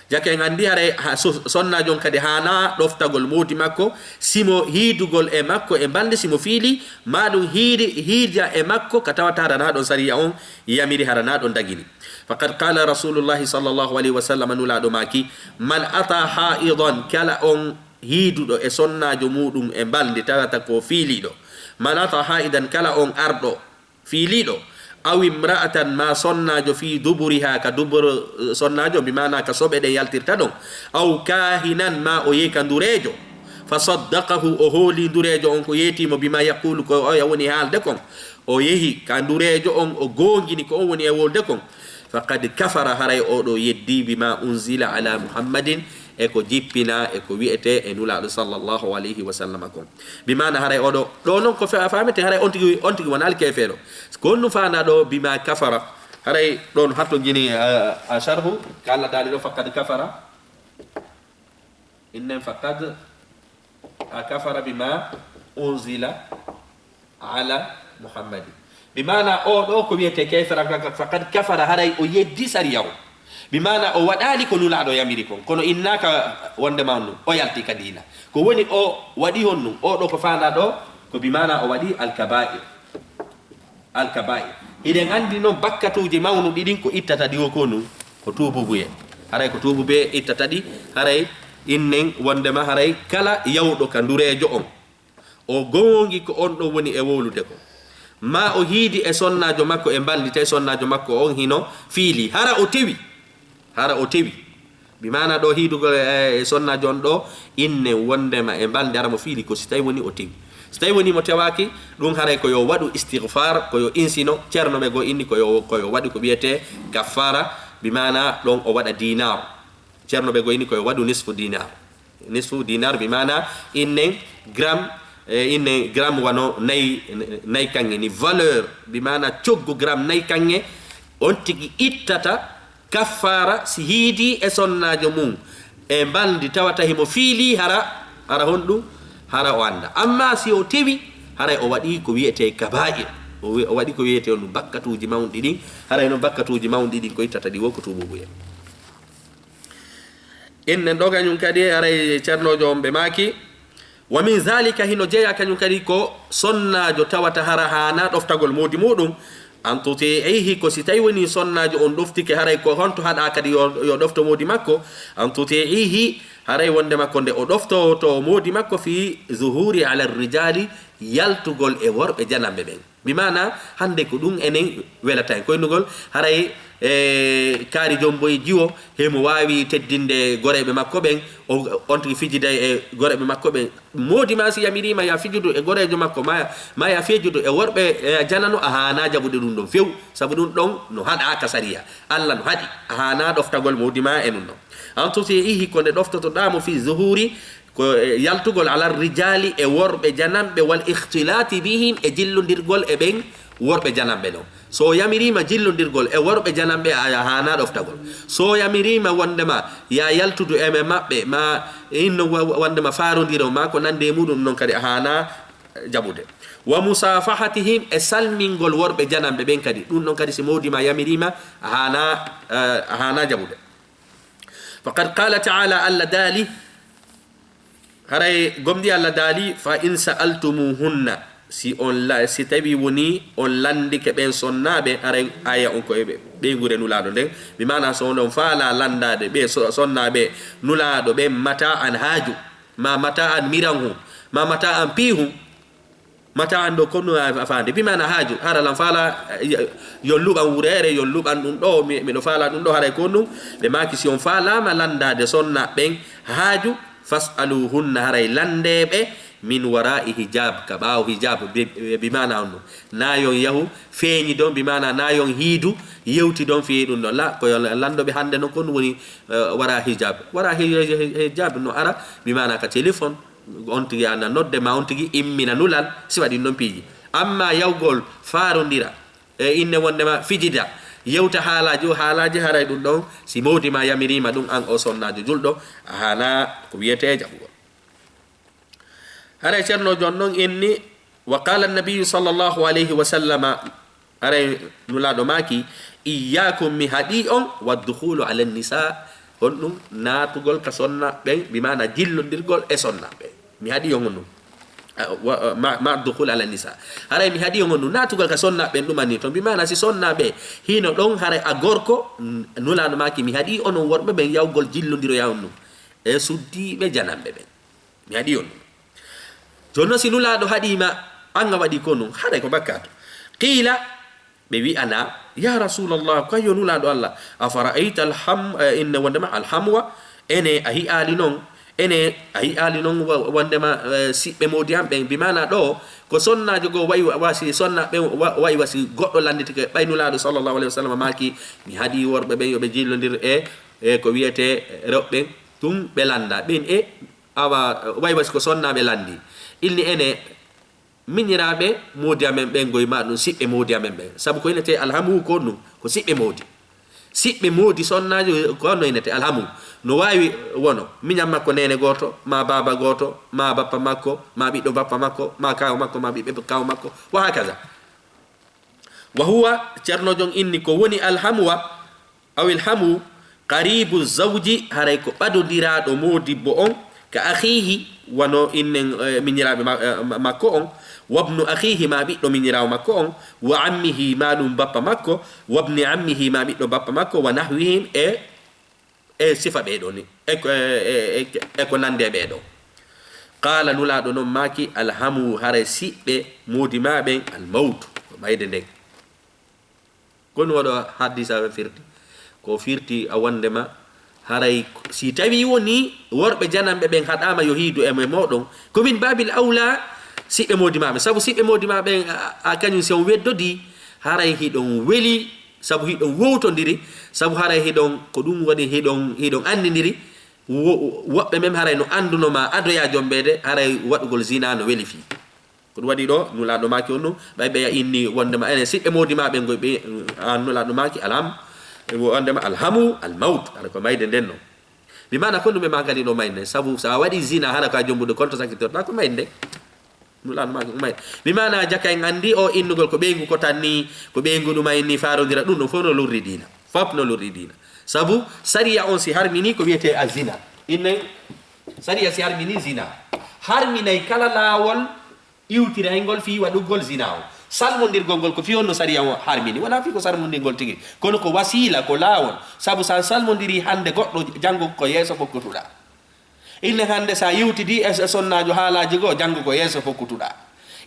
Jaka en anndi haray ha, so, sonnaajo on kadi haana ɗoftagol moodi makko, simo hiidugol e makko e mbalndi simo fiili, ma ɗum hiidi, hiida e makko ka tawata hara na ɗon sariya on yamiri, hara na ɗon dagini. Faqad qala Rasulullahi sallallahu alayhi wa sallam, Nulaaɗo maaki, man ata haidan, kala on hiiduɗo e sonnaajo muɗum e mbalndi tawata ko fiiliiɗo. Man ata haidan, kala on arɗo fiiliiɗo. Aw imra'atan, ma sonnaajo, fi duburiha, ka dubur, eh, sonnaajo, bi maana ka soɓe ɗen yaltirta ɗon. Aw kahinan, ma o yehi ka ndureejo. Fa saddaqahu, o hooli ndureejo on ko yeetimo, bima yaqulu, ko oya woni haalde kon. O yehi ka ndureejo on, o goongini ko on woni e wolde kon. Faqad kafara, haray oɗo yeddi, bima unzila ala Muhammadin, e ko jippina, e ko wi'ete e Nulaaɗo sallallahu alayhi wa sallam kon. Bi maana haray oɗo, ɗo non ko fe-, a faamete, haray on tigi, on tigi wona alkeefeero. Ko honɗum faanaa ɗo, bima kafara? Haray ɗon hatto jini, a, a sharhu, ka Allah daali ɗo, faqad kafara. Innen faqad a kafara bima unzila ala Muhammadi. Bi maana o ɗo ko wiyete kefera, faqad kafara, haray o yeddi sariya o. Bi maana o waɗaali ko Nulaaɗo yamiri kon. Kono innaaka wonde ma on ɗum, o yalti ka diina. Ko woni o waɗi honɗum? O ɗo ko faanaa ɗo, ko bi maana o waɗi alkaba'ir. Alkaba'ir. Hiɗen anndi non bakkatuuji mawnuɗi ɗin ko ittata ɗi wo ko nun, ko tuububuye. Haray ko tuububuye ittata ɗi, haray innen wondema haray kala yawɗo ka ndureejo on, o goongi ko on ɗon woni e wowlude ko. Ma o hiidi e sonnaajo makko e mbalndi, tawi sonnaajo makko on hino fiili. Hara o tewi. Hara o tewi. Bi maana ɗo hiidugol e, e sonnaajo on ɗo, inne wondema e mbalndi hara mo fiili ko si tawi woni o tewi. Si tawi woni mo tewaaki, ɗum haray ko yo waɗu istighfar, ko yo insino, ceerno ɓe goo inni ko yo, ko yo waɗu ko wiyete kaffara, bi maana ɗon o waɗa dinar. Ceerno ɓe goo inni ko yo waɗu nisfu dinar. Nisfu dinar bi maana innen gram, e, innen gram wano nay, nay kanŋe ni valeur, bi maana coggu gram nay kanŋe, on tigi ittata kaffaara si hiidi e sonnaajo mum e mbalndi tawata himo fiili hara, hara honɗum, hara o annda. Amma si o tewi, haray o waɗi ko wiyete kaba'ir. O wi-, o waɗi ko wiyete on bakkatuuji mawɗi ɗin, haray no bakkatuuji mawɗi ɗin ko ittata ɗi wo ko tuububuye. Innen ɗo kañum kadi, haray ceernoojo on ɓe maaki, wa min zalika, hino jeyaa kañum kadi ko sonnaajo tawata hara haanaa ɗoftagol moodi muɗum, an tuti'ihi, ko si tawi woni sonnaajo on ɗoftike, haray ko honto haɗaa kadi yo, yo ɗofto moodi makko, an tuti'ihi, haray wonde makko nde o ɗoftoto moodi makko fi zuhuri ala rijali, yaltugol e worɓe jananɓe ɓen. Bi maana, hannde ko ɗum enen welata en. Koynugol, haray, e, kaari jomboy jiwo, himo waawi teddinde goreeɓe makko ɓen, o, on tigi fijiday e goreeɓe makko ɓen. Moodi ma si yamiriima ya fijudu e goreejo makko, ma, ma ya fijudu e worɓe, e, janano, a haanaa jaɓude ɗum ɗon few, sabu ɗum ɗon no haɗaa ka sariya. Alla no haɗi, a haanaa ɗoftagol moodi ma e ɗum ɗon. An tuti'ihi, ko nde ɗoftotoɗaa mo fi zuhuri, ko, e, yaltugol ala rijali e worɓe jananɓe, wal ikhtilati bihim, e jillondirgol e ɓen worɓe jananɓe ɗon. So o yamiriima jillondirgol e worɓe jananɓe, a, a haanaa ɗoftagol. So o yamiriima wondema ya yaltudu e maɓɓe, ma inno wa-, wa-, wondema faarondiro, ma ko nandi e muɗum, non kadi a haanaa jaɓude. Wa musafahatihim, e salmingol worɓe jananɓe ɓen kadi. Ɗum ɗon kadi si moodi ma yamiriima, a haanaa, eh, a haanaa jaɓude. Faqad qala ta'ala, Allah daali, haray gomɗi Allah daali, fa in sa'altumuhunna, si on la-, si tawi woni on lanndike ɓen sonnaaɓe, haray aya on ko e ɓe-, ɓeynguure Nulaaɗo nden, bi maana so on faala lanndaade ɓe so-, sonnaaɓe Nulaaɗo ɓen mata'an haaju, ma mata'an miranhu, ma mata'an piihu, mata'an ɗo ko no a, a faande. Bi maana haaju, hara lan faala, eh, yo luɓan wureere, yo luɓan ɗum ɗo, mi, miɗo faala ɗum ɗo, haray ko ɗum. Ɓe maaki si on faalaama lanndaade sonna ɓen haaju, fas'aluhunna, haray lanndeeɓe min wara'i hijab, ka ɓaawo hijab, bi, bi, bi maana on ɗum. Na yon yahu feeñi ɗon, bi maana na yon hiidu, yewti ɗon fii ɗum ɗon. La, ko yo lanndo ɓe hannde non ko ɗum woni, eh, wara hijab. Wara hi-, hi-, hijab no ara, bi maana ka téléphone, on tigi ana nodde ma, on tigi immina nulal, si waɗi ɗum ɗon piiji. Amma yawgol faarondira, e inne wondema fijida, yewta haalaaji o haalaaji, haray ɗum ɗon, si mawdi ma yamiriima ɗum, an o sonnaajo julɗo, a haanaa ko wiyetee jaɓugol. Haray ceerno jon ɗon inni, wa qala annabiyu sallallahu alayhi wa sallama, haray Nulaaɗo maaki, iyyakum, mi haɗi on, wa dukhulu ala nisa, honɗum naatugol ka sonna ɓen, bi maana jillondirgol e sonna ɓen. Mi haɗi on honɗum. A, wa, a, ma, ma dukhul ala nisa. Haray mi haɗi on honɗum naatugol ka sonna ɓen ɗumanni ton. Bi maana si sonna ɓe hino ɗon, haray a gorko, n-, Nulaaɗo maaki, mi haɗi onon worɓe ɓen yawgol jillondiroya on ɗum e suddiiɓe jananɓe ɓen. Mi haɗi on ɗum. Jooni non si Nulaaɗo haɗiima, an a waɗi ko non, haray ko bakkaatu. Qiila, ɓe wi'ana, ya Rasulallah, ko yo Nulaaɗo Allah, afara'ayta alham-, eh, inne wondema alhamwa, ene a hi'aali non, ene a hi'aali non wa-, wondema, eh, siɓɓe moodi an ɓen, bi maana ɗo, Ko sonnaajo goo wayi wa-, wasi sonna ɓen wa-, wayi wasi goɗɗo lannditike, ɓay Nulaaɗo sallallahu alayhi wa sallam maaki, mi haɗi worɓe ɓen yo ɓe jillondir e, e ko wiyetee rewɓe ɓen, tun ɓe lannda ɓen e awa, wayi wasi ko sonnaaɓe lanndi. Inni ene miñiraaɓe moodi amen ɓen goy ma ɗum siɓɓe moodi amen ɓen. Sabu ko innetee alhamu ko ɗum, ko siɓɓe moodi. Siɓɓe moodi sonnaajo ko honno innete alhamu. No waawi wono miñan makko neene gooto, ma baaba gooto, ma bappa makko, ma ɓiɗɗo bappa makko, ma kaaw makko, ma ɓiɓɓe kaaw makko, wa hakaza. Wa huwa, Ceerno Jon inni ko woni alhamu wa, aw ilhamu, qaribu zawji, haray ko ɓadondiraaɗo moodibbo on, ka akhihi, wano innen, eh, miñiraaɓe ma-, eh, ma-, makko on, wabnu akhihi, ma ɓiɗɗo miñiraawo makko on, wa ammihi, ma ɗum bappa makko, wabni ammihi, ma ɓiɗɗo bappa makko, wa nahwihim, e, e sifa ɓee ɗoo ni, e ko, e, e, e, e ko nandi e ɓee ɗoo. Qaala, Nulaaɗo non maaki, alhamu, haray siɓɓe moodi maa ɓen, almawtu, ko mayde nden. Ko ɗum waɗo haddisa ɓe firti. Ko firti a wondema haray si tawi woni worɓe jananɓe ɓen haɗaama yo hiidu e, e mooɗon, ko min baabil awla siɓɓe moodi maa ɓen. Sabu siɓɓe moodi maa ɓen, a, a, kañum si on weddodii, haray hiɗon weli, sabu hiɗon wowtondiri, sabu haray hiɗon, ko ɗum waɗi hiɗon, hiɗon anndindiri. Wo-, woɓɓe men haray no annduno ma adoyaa jombeede, haray waɗugol zina no weli fii. Ko ɗum waɗi ɗo, Nulaaɗo maaki on ɗum, ɓay ɓe inni wondema enen siɓɓe moodi maa ɓen goy ɓe, an Nulaaɗo maaki alham, wondema alhamu, almawt, hara ko mayde nden non. Bi maana ko ɗum ɓe maagali ɗo mayde nden, sabu so a waɗi zina hara ko a jombude konto sakkitorɗa ko mayde nden. Nulaaɗo maaki ko mayde. Bi maana jaka en anndi o innugol ko ɓeyngu ko tan ni, ko ɓeyngu ɗum a inni faarondira ɗum ɗum fof no lurri diina. Fop no lurri diina. Sabu sariya on si harmini ko wiyetee a zina. Innen sariya si harmini zina. Harminay kala laawol iwtirayngol fii waɗugol zina on. Salmondirgol ngol ko fii honno sariya on harmini. Wonaa fii ko salmondirgol tigi. Kono ko wasiila, ko laawol. Sabu so a salmondirii hannde goɗɗo, janngo ko yeeso fokkutuɗaa. Inne hannde so a yewtidii e, e sonnaajo haalaaji goo, janngo ko yeeso fokkutuɗaa.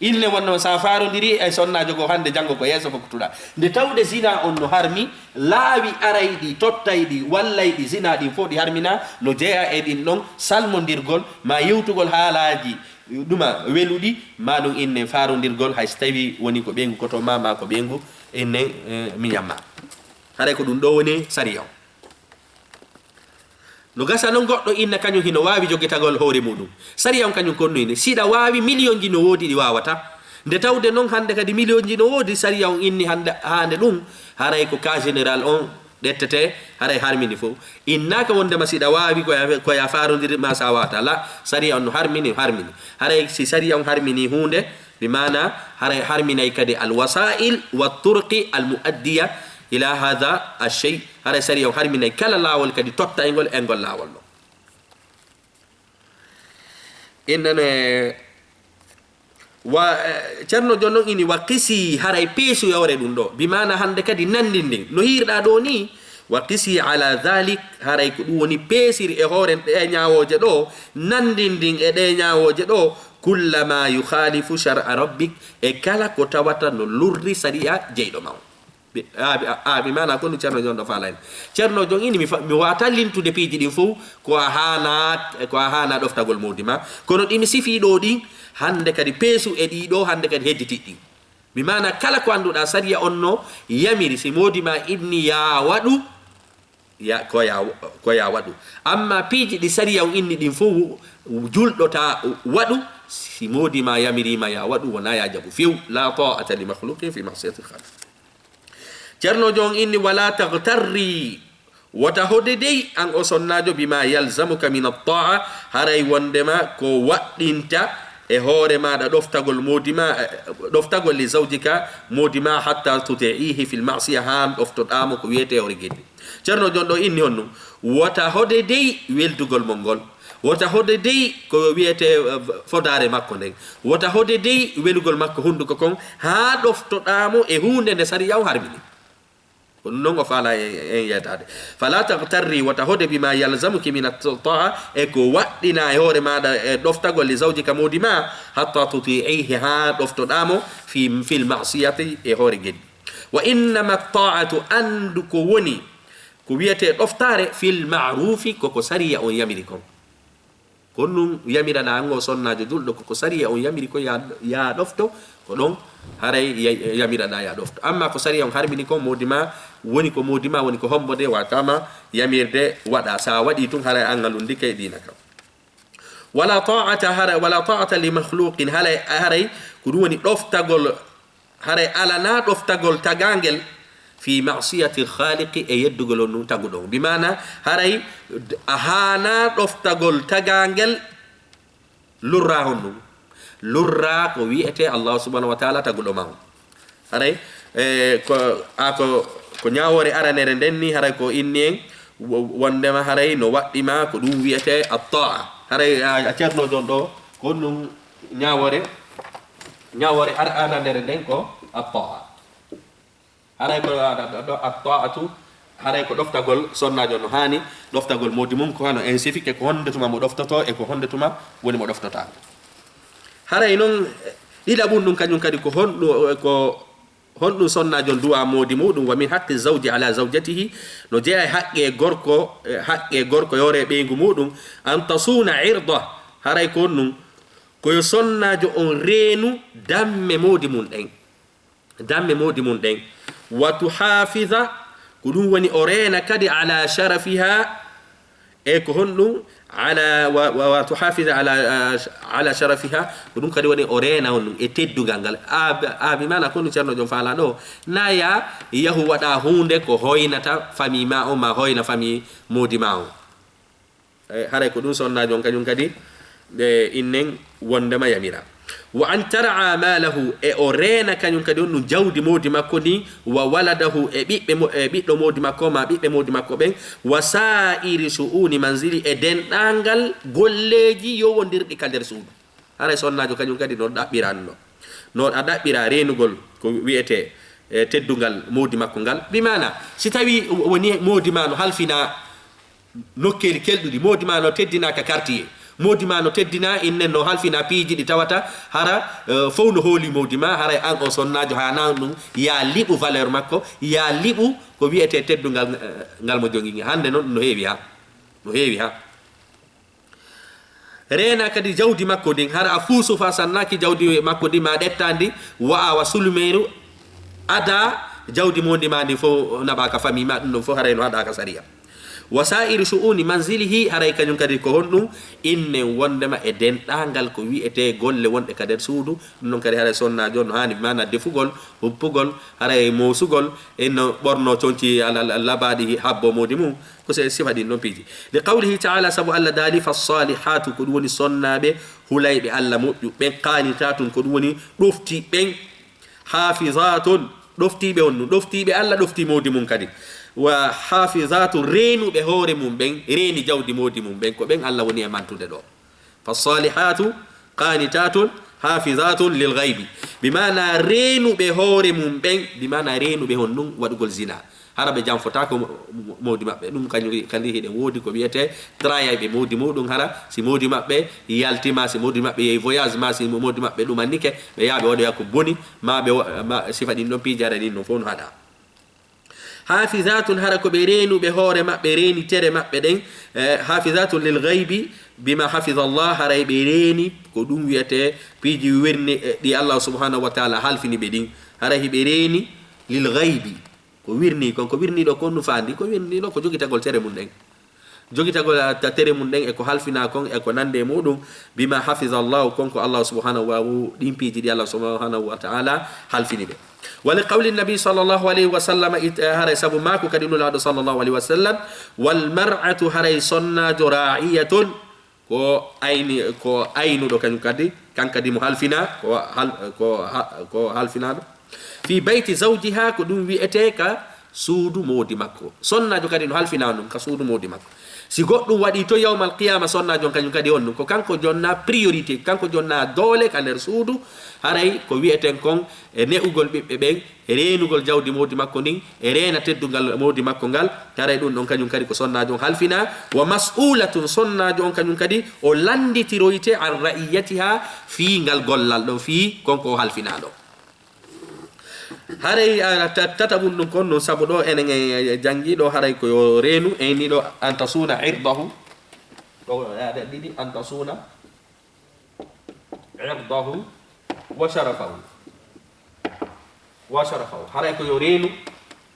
Inne wonno so a faarondirii e sonnaajo goo hannde, janngo ko yeeso fokkutuɗaa. Nde tawde zina on no harmi, laawi arayɗi, tottayɗi, wallayɗi zina ɗin fof ɗi harmina, no jeyaa e ɗin ɗon salmondirgol, ma yewtugol haalaaji ɗuma weluɗi, ma ɗum inne faarondirgol, hay so tawii woni ko ɓeyngu koto ma, ma ko ɓeyngu inne, eh, miñan ma. Haray ko ɗum ɗoo woni sariya on. No gasa non goɗɗo inna kañum hino waawi jogetagol hoore muɗum. Sariya on kañum kon no inni, siɗa waawi miliyonji no woodi ɗi waawata. Nde tawde non hannde kadi miliyonji no woodi, sariya on inni hannde, haande ɗum, haray ko cas général on ƴettete, haray harmini fof. Innaaka wondema siɗa waawi ko ya, ko ya faarondir ma sa waawata. La, sariya on no harmini, harmini. Haray si sariya on harmini huunde, bi maana haray harminay kadi al wasa'il wa turqi al muaddiya ila hadha al shay. Haray sariya on harminay kala laawol kadi tottayngol e ngol laawol ɗon. Innane wa, eh, Ceerno Jon non ini wa qisi haray peesu e hoore ɗum ɗo. Bi maana hannde kadi nanndindin. No hiirɗa ɗo ni, wa qisi ala dhalik, haray ko ɗum woni peesiri e hoore ɗe ñaawooje ɗo, nanndindin e ɗe ñaawooje ɗo, kulla ma yukhalifu shar'a rabbik, e kala ko tawata no lurri sariya jeyɗo ma on. Bi-, a, bi-, a, a, bi maana ko ɗum Ceerno Jon ɗo faala en. Ceerno Jon ini mi fa-, mi waata lintude piiji ɗin fof ko a haana, ko a haana ɗoftagol moodi ma. Kono ɗi mi sifii ɗo ɗin, hannde kadi peesu e ɗii ɗo, hannde kadi hedditi ɗin. Bi maana kala ko annduɗaa sariya on no yamiri, si moodi ma inni ya waɗu, ya, ko ya, ko ya waɗu. Amma piiji ɗi sariya on inni ɗin fof, julɗo ta waɗu, si moodi ma yamiriima ya waɗu, wona ya jaɓu few. La ta'ata li makhluqin fi ma'siyati khaliq. Ceerno Jon inni, wala taghtarri, wota hode dey, an o sonnaajo, bima yalzamuka min at-ta'a, haray wondema ko waɗɗinta e hoore maaɗa ɗoftagol moodi ma, eh, ɗoftagol li zawjika moodi ma, hatta tuti'ihi fil ma'siya, haa ɗoftoɗaa mo ko wiyetee hoore geddi. Ceerno Jon ɗo inni honno, wota hode dey weldugol mon ngol, wota hode dey ko wiyetee, eh, fodaare makko nden, wota hode dey welugol makko hunnduko kon, haa ɗoftoɗaa mo e huunde nde sariya on harmini. Ko ɗum non o faala en, en yeetaade. Fala taghtarri, wota hode bima yalzamuki min at-ta'a, e ko waɗɗina e hoore maaɗa e ɗoftagol li zawjika moodi ma, hatta tuti'ihi, haa ɗoftoɗaa mo fi, fil ma'siyati, e hoore geddi. Wa innama at-ta'atu, anndu ko woni, ko wiyetee ɗoftaare, fil ma'rufi, koko sariya on yamiri kon. Honɗum yamiraɗa an o sonnaajo julɗo? Ko ko sariya on yamiri ko ya, ya ɗofto, ko ɗon haray ya-, yamiraɗa ya ɗofto. Amma ko sariya on harmini kon, moodi ma woni ko moodi ma, woni ko hombo de, watama yamirde waɗa. Sa waɗi tun, haray an a lunndike diina kan. Wala ta'ata, haray, wala ta'ata li makhluqin, haray, haray ko ɗum woni ɗoftagol, haray alana ɗoftagol tagangel fi ma'siyati khaliqi, e yeddugol on ɗum taguɗo on. Bi maana, haray a haana ɗoftagol tagangel lurra honɗum? Lurra ko wi'ete Allah subhanahu wa ta'ala taguɗo ma on. Haray, e, ko, a ko, ko ñaawoore aranere nden ni, haray ko inni en wo-, wondema haray no waɗɗi ma ko ɗum wi'ete at-ta'a. Haray a, a ceernoojo on ɗo, ko honɗum ñaawoore, ñaawoore ar-, aranere nden ko at-ta'a. Haray ko a, a, a, at-ta'atu, haray ko ɗoftagol sonnaajo no haani, ɗoftagol moodi mum ko hano en sifike ko honde tuma mo ɗoftoto e ko honde tuma woni mo ɗoftotaako. Haray non, ɗiɗaɓun ɗum kañum kadi ko honɗu-, ko honɗum sonnaajo on du'a moodi muɗum? Wa min haqqi zawji ala zawjatihi, no jeyaa e haqqe gorko, e haqqe gorko yoore ɓeyngu muɗum, an tasuna irda, haray ko honɗum? Ko yo sonnaajo on reenu damme moodi mum ɗen. Damme moodi mum ɗen. Wa tuhafiza, ko ɗum woni o reena kadi ala sharafiha, e ko honɗum? Ala, wa, wa, wa tuhafiza ala, ah, ala sharafiha, ko ɗum kadi woni o reena on ɗum e teddungal ngal. A, a, bi maana ko honɗum ceernoojo on faalaa ɗo? Na ya yahu waɗa huunde ko hoynata famille ma on, ma hoyna famille moodi ma on. E, haray ko ɗum sonnaajo on kañum kadi, e, innen wondema yamira. Wa an tar'a malahu, e o reena kañum kadi on ɗum jawdi moodi makko ndin, wa waladahu, e ɓiɓɓe mo-, e ɓiɗɗo moodi makko, ma ɓiɓɓe moodi makko ɓen, wa sa'iri shu'uni manzili, e denɗangal golleeji yowondirɗi ka nder suudu. Haray sonnaajo kañum kadi no ɗaɓɓiranno. No a ɗaɓɓira reenugol ko wi'ete, e, teddungal moodi makko ngal. Bi maana, si tawi woni moodi ma no halfina nokkeeli kelɗuɗi, moodi ma no teddina ka quartier, moodi ma no teddina innen no halfina piiji ɗi tawata hara, e, fow no hooli moodi ma, haray an o sonnaajo haana ɗum, ya liɓu valeur makko, ya liɓu ko wi'ete teddungal, e, ngal mo jogi ngal. Hande non no heewi ha. No heewi ha. Reena kadi jawdi makko ndin, hara a fuu sufa sannaaki jawdi makko ndin ma ɗetta ndi, wa a wa sulumeeru, ada jawdi moodi ma ndin fow naɓa ka famille ma, ɗum ɗon fow haray no haɗa ka sariya. Wa sa'iri shu'uni manzilihi, haray kañum kadi ko honɗum? Innen wondema e denɗangal ko wi'ete golle wonɗe ka nder suudu, ɗum ɗon kadi haray sonnaajo on no haani, bi maana defugol, huppugol, haray moosugol, e no ɓorno conci ala-, ala-, labaaɗi habbo moodi mum, ko se sifa ɗin ɗon piiji. Li qawlihi ta'ala, sabu Allah daali, "Fassalihatu", ko ɗum woni sonnaaɓe hulayɓe Allah moƴƴu ɓen, "qanitatun", ko ɗum woni ɗofti ɓen, "hafizatun", ɗoftiiɓe on ɗum, ɗoftiiɓe Allah, ɗofti moodi mum kadi. Wa hafizatun, reenuɓe hoore mum ɓen, reeni jawdi moodi mum ɓen, ko ɓen Allah woni e mantude ɗo. Fassalihatu qanitatun hafizatun lil ghaibi. Bi maana reenuɓe hoore mum ɓen, bi maana reenuɓe honɗum? Waɗugol zina. Hara ɓe janfotaako mo-, mo-, moodi maɓɓe. Ɗum kañum kadi hiɗen woodi ko wi'ete trayayɓe moodi muɗum hara. Si moodi maɓɓe yalti ma, si moodi maɓɓe yehi voyage ma, si mo-, moodi maɓɓe ɗumannike, ɓe yaha ɓe waɗoya ko boni, ma ɓe wa-, ma sifa ɗin ɗon piiji hara ɗin ɗon fow no haɗa. Hafizatun, hara ko ɓe reenuɓe hoore maɓɓe, reeni tere maɓɓe ɗen, eh, hafizatun lil ghaibi bima hafiza Allah, haray ɓe reeni ko ɗum wi'ete piiji wirni, eh, ɗi Allah subhanahu wa ta'ala halfini ɓe ɗin. Haray hiɓe reeni lil ghaibi, ko wirni kon, ko wirni ɗo kon no faandi, ko wirni ɗo ko jogitagol tere mum ɗen. Jogitagol a-, ta-, tere mum ɗen e ko halfina kon e ko nande e muɗum, bima hafiza Allahu, kon ko Allah subhanahu wa, ɗin piiji ɗi Allah subhanahu wa ta'ala halfini ɓe. Wa li qawli nabi sallallahu alayhi wa sallam, it-, eh, haray sabu maaku kadi Nulaaɗo sallallahu alayhi wa sallam, "Wal mar'atu", haray sonnaajo, "ra'iyatun", ko ayni, ko aynuɗo kañum kadi, kan kadi mo halfina, ko hal-, ko ha-, ko halfinaaɗo. "Fi bayti zawjiha", ko ɗum wi'ete ka suudu moodi makko. Sonnaajo kadi no halfina ɗum ka suudu moodi makko. Si goɗɗum waɗi to yawmal qiyama, sonnaajo on kañum kadi on ɗum. Ko kanko jonna priorité, kanko jonna doole ka nder suudu, haray ko wi'eten kon e ne'ugol ɓiɓɓe ɓen, e reenugol jawdi moodi makko ndin, e reena teddungal moodi makko ngal, haray ɗum ɗon kañum kadi ko sonnaajo on halfina. "Wa mas'ulatun", sonnaajo on kañum kadi o lannditiroyte, "an ra'iyatiha", fii ngal gollal ɗon, fii kon ko o halfina ɗon. Haray, a, ta-, tataɓun ɗum kon non, sabu ɗo enen e, e janngi ɗo, haray ko yo reenu, en ni ɗo, "an tasuna irdahu", Ko aada ɗiɗi, an tasuna irdahu wa sharafahu. Wa sharafahu. Haray ko yo reenu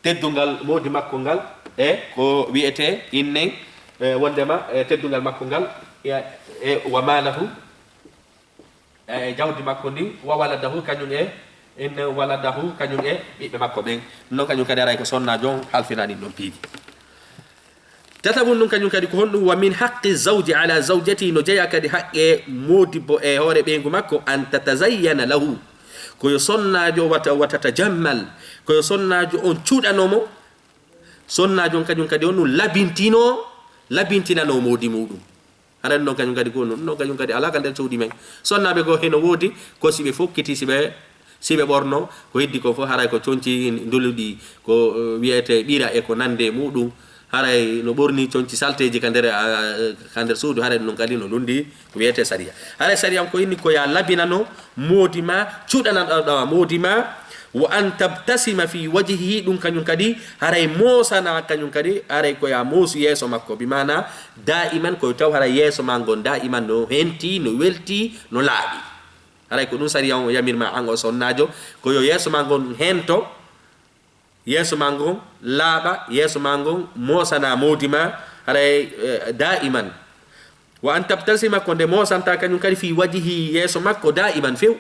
teddungal moodi makko ngal, e ko wiyetee innen, e wondema, e teddungal makko ngal, e, e wa maalahu, e jawdi makko ndin, wa waladahu, kañum e, innen waladahu, kañum e ɓiɓɓe makko ɓen. Non kañum kadi haray ko sonnaajo on halfina ɗin ɗon piiji. Tataɓun ɗum kañum kadi ko honɗum? Wa min haqqi zawji ala zawjati, no jeyaa kadi haqqe moodibbo e hoore ɓeyngu makko, an tatazayyana lahu, ko yo sonnaajo wata, wata tajammal, ko yo sonnaajo on cuɗano mo. Sonnaajo on kañum kadi on ɗum labintino, labintinano moodi muɗum. Haray ɗum ɗon kañum kadi ko ɗum ɗon kañum kadi alaa ka nder cuuɗi men. Sonnaaɓe goo heno woodi ko si ɓe fokkiti, si ɓe, si ɓe ɓorno, ko heddi ko fof haray ko conci nduluɗi, ko, eh, wiyetee ɓira e ko nande muɗum. Haray no ɓorni conci salteeji ka nder, ah, ka nder suudu, haray ɗum ɗon kadi no lunndi ko wiyetee sariya. Haray sariya on ko inni ko ya labinano moodi ma, cuɗanano moodi ma, wa an tabtasima fi wajhihi, ɗum kañum kadi, haray moosana kañum kadi, haray ko ya moosu yeeso makko, bi maana daa'iman ko taw haray yeeso ma ngon daa'iman no henti, no welti, no laaɓi. Haray ko ɗum sariya on yamir ma an o sonnaajo, ko yo yeeso ma ngon hento, yeeso ma ngon laaɓa, yeeso ma ngon moosana moodi ma, haray, eh, daa'iman. Wa an tabtasima, ko nde moosanta kañum kadi, fi wajhihi, yeeso makko, daa'iman, few.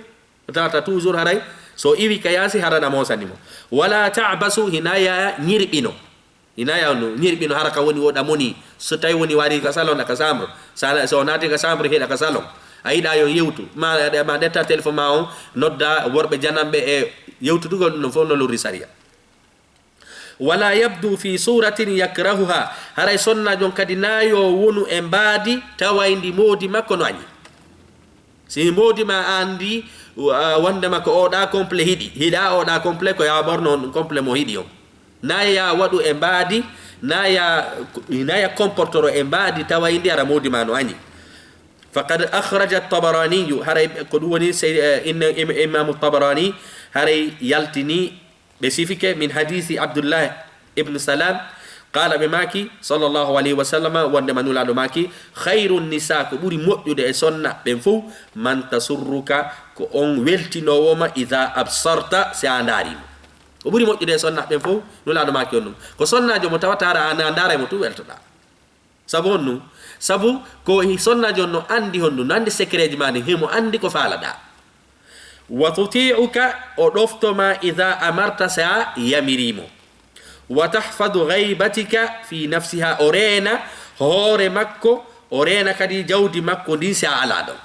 Tawata toujours haray, so iwi ka yaasi, hara na moosani mo. Wala ta'basu, hina ya ñirɓino. Hina ya no ñirɓino, hara ka woni woɗa moni. So tawi woni wari ka salon, ka chambre. Sala, so naati ka chambre, heɗa ka salon. A yiɗa yo yewtu. Ma, ma ɗetta téléphone ma on, nodda worɓe jananɓe e yewtudugol ɗum ɗon fof no lorri sariya. Wala yabdu fi suratin yakrahuha. Haray sonnaajo on kadi na yo wonu e mbaadi tawayndi moodi makko no añi. Si moodi ma anndi, uh, wonde makko oɗa complet hiɗi. Hiɗa oɗa complet ko ya ɓorno on complet mo hiɗi on. Na ya waɗu e mbaadi, na ya, na ya comportoro e mbaadi tawayndi hara moodi ma no añi. Faqad akhraja at-Tabaraniyu, haray ko ɗum woni sey-, eh, inna im-, Imaamu Tabarani, haray yaltini ɓe sifike min hadisi Abdullah ibn Salam, qala ɓe maaki, sallallahu alayhi wa sallam, wondema Nulaaɗo maaki, khayru nisa, ko ɓuri moƴƴude e sonna ɓen fof, man tasurruka, ko on weltinoowo ma, idha absarta, si a ndaari mo. Ko ɓuri moƴƴude e sonna ɓen fof, Nulaaɗo maaki on ɗum. Ko sonnaajo mo tawata hara a ndaaray mo tun weltoɗaa. Sabu honɗum? Sabu ko hi-, sonnaajo on no anndi honɗum, no anndi secretji ma ɗin, himo anndi ko faalaɗaa. Wa tuti'uka, o ɗofto ma, idha amarta, si a yamirii mo. Wa tahfadu ghaybatika fi nafsiha, o reena hoore makko, o reena kadi jawdi makko ndin si a alaa ɗon.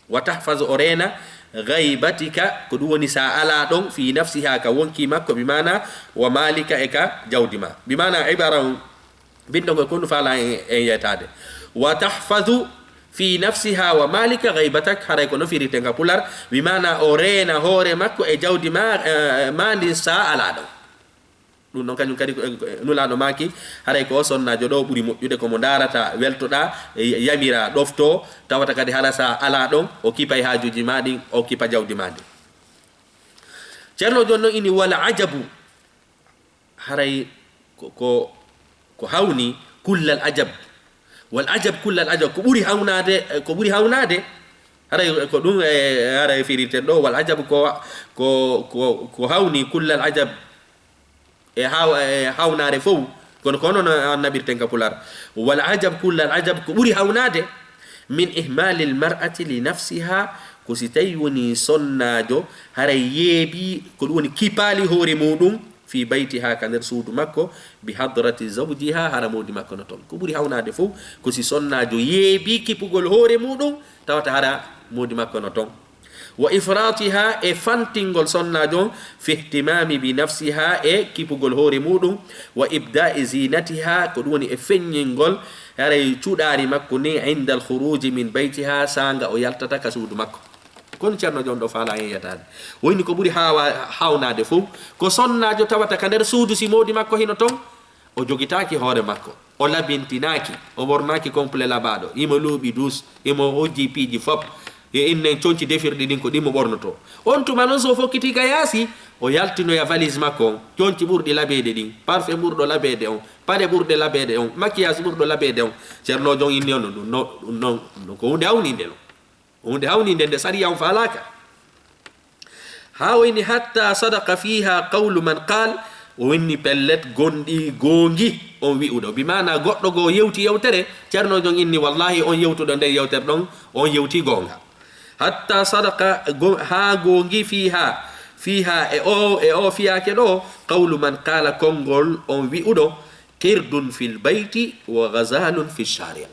Wa tahfaz, o reena, ghaybatika, ko ɗum woni si a alaa ɗon, fi nafsiha, ka wonkii makko, bi maana wa malika, e ka jawdi ma. Bi maana ibara on, binndol ngol ko honɗum faala en, en yeytaade. Wa tahfazu fi nafsiha wa malika ghaybatak, haray ko no firiten ka pular, bi maana o reena hoore makko e jawdi ma, eh, ma ndin si a alaa ɗon. Ɗum ɗon kañum kadi ko, ko, Nulaaɗo maaki, haray ko o sonnaajo ɗo ɓuri moƴƴude, ko mo ndaarata weltoɗaa, e yamira ɗofto, tawata kadi hara si a alaa ɗon, o kipay haajuuji ma ɗin, o kipa jawdi ma ndin. Ceerno jooni noon ini wal ajabu, haray ko, ko, ko hawni kullal ajab. Wal ajab kullal ajab, ko ɓuri hawnaade, ko ɓuri hawnaade. Haray ko ɗum e, haray firirten ɗo, wal ajab ko, ko, ko, ko hawni kullal ajab. E haw-, e hawnaare fof, kono ko noon annaɓirten ka pular. Wal ajab kullal ajab, ko ɓuri hawnaade, min ihmalil mar'ati li nafsiha, ko si tawi woni sonnaajo, haray yeebi, ko ɗum woni kipaali hoore muɗum, fi baytiha, ka nder suudu makko, bi hadrati zawjiha, hara moodi makko no ton. Ko ɓuri hawnaade fof, ko si sonnaajo yeebi kipugol hoore muɗum, tawata hara moodi makko no ton. Wa ifratiha, e fantingol sonnaajo on, fi ihtimami bi nafsiha, e kipugol hoore muɗum, wa ibda'i zinatiha, ko ɗum woni e feññingol, haray cuɗaari makko ni, indal khuruji min baytiha, saanga o yaltata ka suudu makko. Kono ceerno jooni ɗo faala en yetaade. Woni ko ɓuri haawa-, hawnaade fof, ko sonnaajo tawata ka nder suudu si moodi makko hino ton, o jogitaaki hoore makko, o labintinaaki, o ɓornaaki complet laɓaaɗo, himo luuɓi duus, himo hojji piiji fop. Yo innen conci defirɗi ɗin ko ɗin mo ɓornotoo. On tuma non so fokkiti ka yaasi, o yaltinoya valise makko on, conci ɓurɗi labeede ɗin, parfum ɓurɗo labeede on, paɗe ɓurɗe labeede on, maquillage ɓurɗo labeede on. Ceernoojo on inni on ɗum non, ɗum non, ɗum non ko huunde hawninde non. Huunde hawninde nde sariya on faalaaka. Haa o inni, "Hatta sadaqa fiha qawlu man qaal", o inni pellet gonɗi goongi on wi'uɗo. Bi maana goɗɗo goo yewti yewtere, ceernoojo on inni, "Wallahi on yewtuɗo nder yewtere ɗon, on yewti goonga." Hatta sadaqa, go-, haa goongi fiha, fiha e o, e o fiyaake ɗo, qawlu man qaala, konngol on wi'uɗo, "Qirdun fil bayti wa ghazalun fi shari'."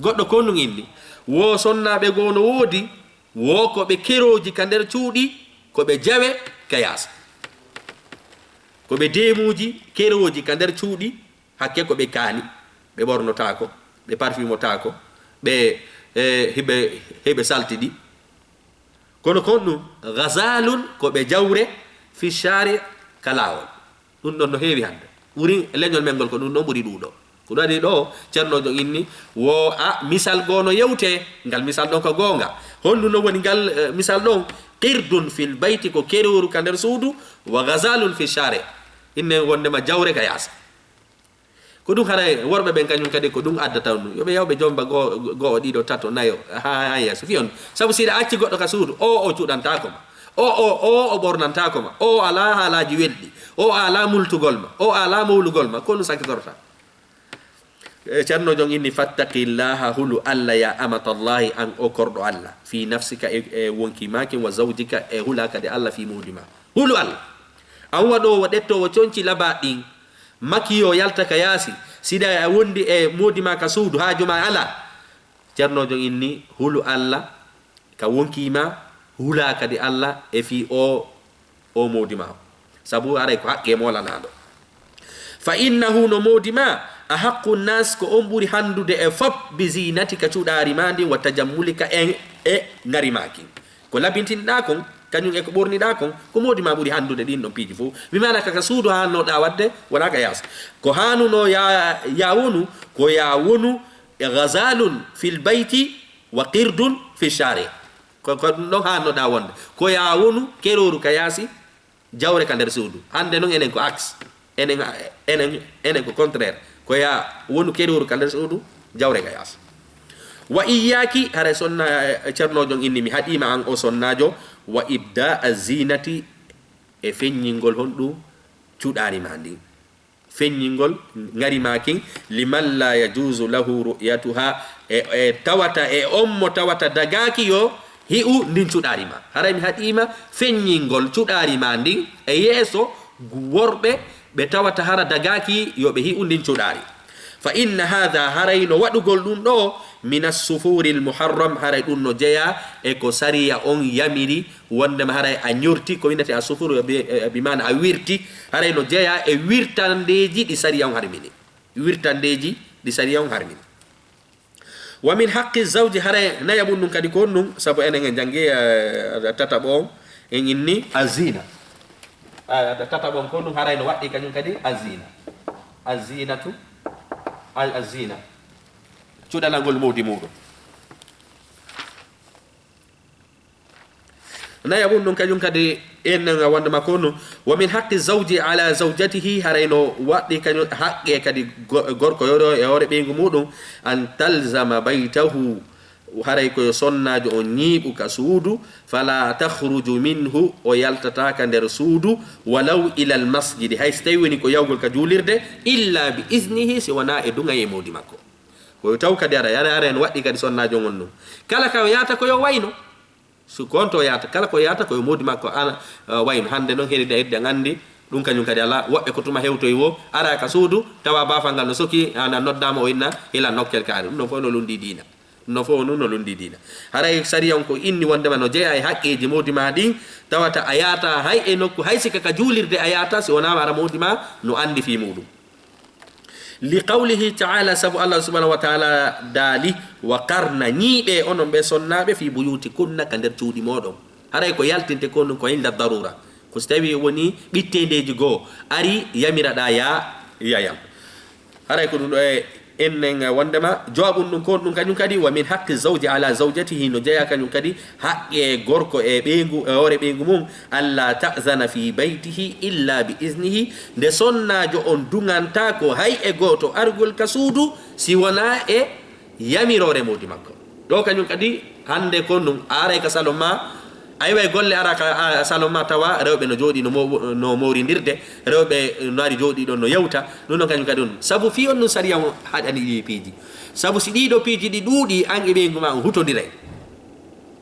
Goɗɗo ko nun inni, wo sonnaaɓe goo no woodi, wo ko ɓe kerooji ka nder cuuɗi, ko ɓe jawe ka yaasi. Ko ɓe deemuuji kerooji ka nder cuuɗi, hakke ko ɓe kaani, ɓe ɓornotaako, ɓe parfumotaako, ɓe, e, hiɓe, hiɓe saltidi. Kono kon ɗum, ghazalun ko ɓe jawre, fi shari' ka laawol. Ɗum ɗon no heewi hannde. Ɓuri leñol men ngol ko ɗum ɗon ɓuri ɗuuɗo. Ko ɗum waɗi ɗo, ceernoojo inni, wo a misal goo no yewtee, ngal misal ɗon ko goonga. Honɗum no woni ngal, eh, misal ɗon? Qirdun fil bayti ko kerooru ka nder suudu, wa ghazalun fi shari'. Inne wondema jawre ka yaasi. Ko ɗum haray worɓe ɓen kañum kadi ko ɗum addata ɗum. Yo ɓe yaw ɓe jomba goo, goo, ɗiɗo, tato, nayo, haa, haa yeeso. Fiyon. Sabu si ɗa acci goɗɗo ka suudu, o, o cuɗantaako ma. O, o, o, o ɓornantaako ma. O alaa haalaaji welɗi. O alaa multugol ma. O alaa mowlugol ma. Ko ɗum sakitorta. E, Ceerno Joŋ inni, "Fattaqillaha, hulu Alla, ya amatallahi, an o korɗo Alla. Fi nafsika, e, e wonki maakin, wa zawjika, e hula kadi Alla fi moodi ma." Hulu Alla. An waɗoowo ɗettoowo conci labaaɗi ɗin, makiyo yalta ka yaasi, siɗa a wondi e moodi ma ka suudu, haaju ma alaa. Ceerno Joŋ inni, hulu Alla, ka wonki ma, hula kadi Alla e fii o, o moodi ma. Sabu aray ko haqqe moolanaaɗo. Fa innahu, no moodi ma, a haqqu nas, ko on ɓuri handude e fop, bi zinatika, cuɗaari ma ndin, wa tajammulika, e, e ŋari ma kin. Ko labintinɗa kon, kañum e ko ɓorniɗa kon, ko moodi ma ɓuri handude ɗin ɗon piiji fof. Mi maana ka, ka suudu hannoɗa wadde, wona ka yaasi. Ko hanuno ya, ya wonu, ko ya wonu e ghazalun fil bayti wa qirdun fi shari. Ko, ko ɗum ɗon hannoɗa wonde. Ko ya wonu kerooru ka yaasi, jawre ka nder suudu. Hannde noon enen ko axe. Enen, enen, enen ko contraire. Ko ya wonu kerooru ka nder suudu, jawre ka yaasi. Wa iyyaaki, haray sonna, eh, Ceerno Joŋ inni mi haɗiima an o sonnaajo, wa ibda azinati, e feññingol honɗum cuɗaari ma ndin. Feññingol ŋari ma kin, liman la yajuzu lahu ru'yatuha, e, e tawata e on mo tawata dagaaki yo hi'u ndin cuɗaari ma. Haray mi haɗiima feññingol cuɗaari ma ndin e yeeso worɓe ɓe tawata hara dagaaki yo ɓe hi'u ndin cuɗaari. Fa inna hadha, haray no waɗugol ɗum ɗo, min as-sufuri al-muharram, haray ɗum no jeyaa e ko sariya on yamiri, wondema haray a ñorti ko winnete a sufuru, bi, bi maana a wirti, haray no jeyaa e wirtandeeji ɗi sariya on harmini. Wirtandeeji ɗi sariya on harmini. Wa min haqqi zawji, haray nayaɓun ɗum kadi ko ɗum, sabu enen en janngi, eh, tataɓo on, en inni azina. Ah, tataɓo on ko ɗum haray no waɗɗi kañum kadi azina. Azinatu, a-, azina. Cuɗanagol moodi muɗum. Nayaɓun ɗum kañum kadi en wonde makko ɗum. Wa min haqqi zawji ala zawjatihi, haray no waɗɗi kañum haqqe kadi go-, gorko yo ɗo e hoore ɓeyngu muɗum, an talzama baytahu, haray ko yo sonnaajo on ñiiɓu ka suudu, fala takhruju minhu, o yaltata ka nder suudu, walaw ilal masjidi, hay so tawi woni ko yawgol ka juulirde, illa bi iznihi, si wona e duŋayee moodi makko. Ko yo taw kadi ara, ara, ara en waɗɗi kadi sonnaajo on ɗum. Kala ka o yaata ko yo wayno. So ko on to yaata, kala ko yaata ko yo moodi makko ana, eh, wayno. Hannde noon heri de, eɗen anndi ɗum kañum kadi alaa. Woɓɓe ko tuma hewtoy wo, ara ka suudu, tawa baafal ngal no soki, ana noddaama o inna, hila nokkel kaari. Ɗum ɗon fof no lunndi diina. Ɗum ɗon fof no, no lunndi diina. Haray sariya on ko inni wondema no jeyaa e haqqeeji moodi ma ɗin, tawata a yaata hay e nokku, hay sika ka juulirde a yaata, si wonaa ara moodi ma no anndi fii muɗum. Li qawlihi ta'ala, sabu Allah subhanahu wa ta'ala daali, "Wa qarna, ñiiɓe onon ɓe sonnaaɓe, fi buyutikunna, ka nder cuuɗi mooɗon." Haray ko yaltinte ko ɗum ko inda darura. Ko si tawi woni ɓitteendeeji goo ari yamiraɗa ya, yayam. Haray ko ɗum ɗo e Ennen wondema jawabun ɗum kon ɗum kañum kadi, wa min haqqi zawji ala zawjatihi, no jeyaa kañum kadi haqqe gorko e ɓeyngu, e hoore ɓeyngu mum, alla ta'zana fi baytihi illa bi iznihi, nde sonnaajo on duŋantaako hay e gooto argol ka suudu si wonaa e yamiroore moodi makko. Ɗo kañum kadi hannde kon ɗum aray ka salon ma, a iway golle ara ka a, salon ma tawa rewɓe no jooɗi no mo-, no moorindirde, rewɓe no ari jooɗi ɗon no yewta, ɗum ɗon kañum kadi on. Sabu fii on ɗum sariya on haɗani ɗii piiji. Sabu si ɗii ɗoo piiji ɗi ɗuuɗi, an e ɓeyngu ma on hutondiray.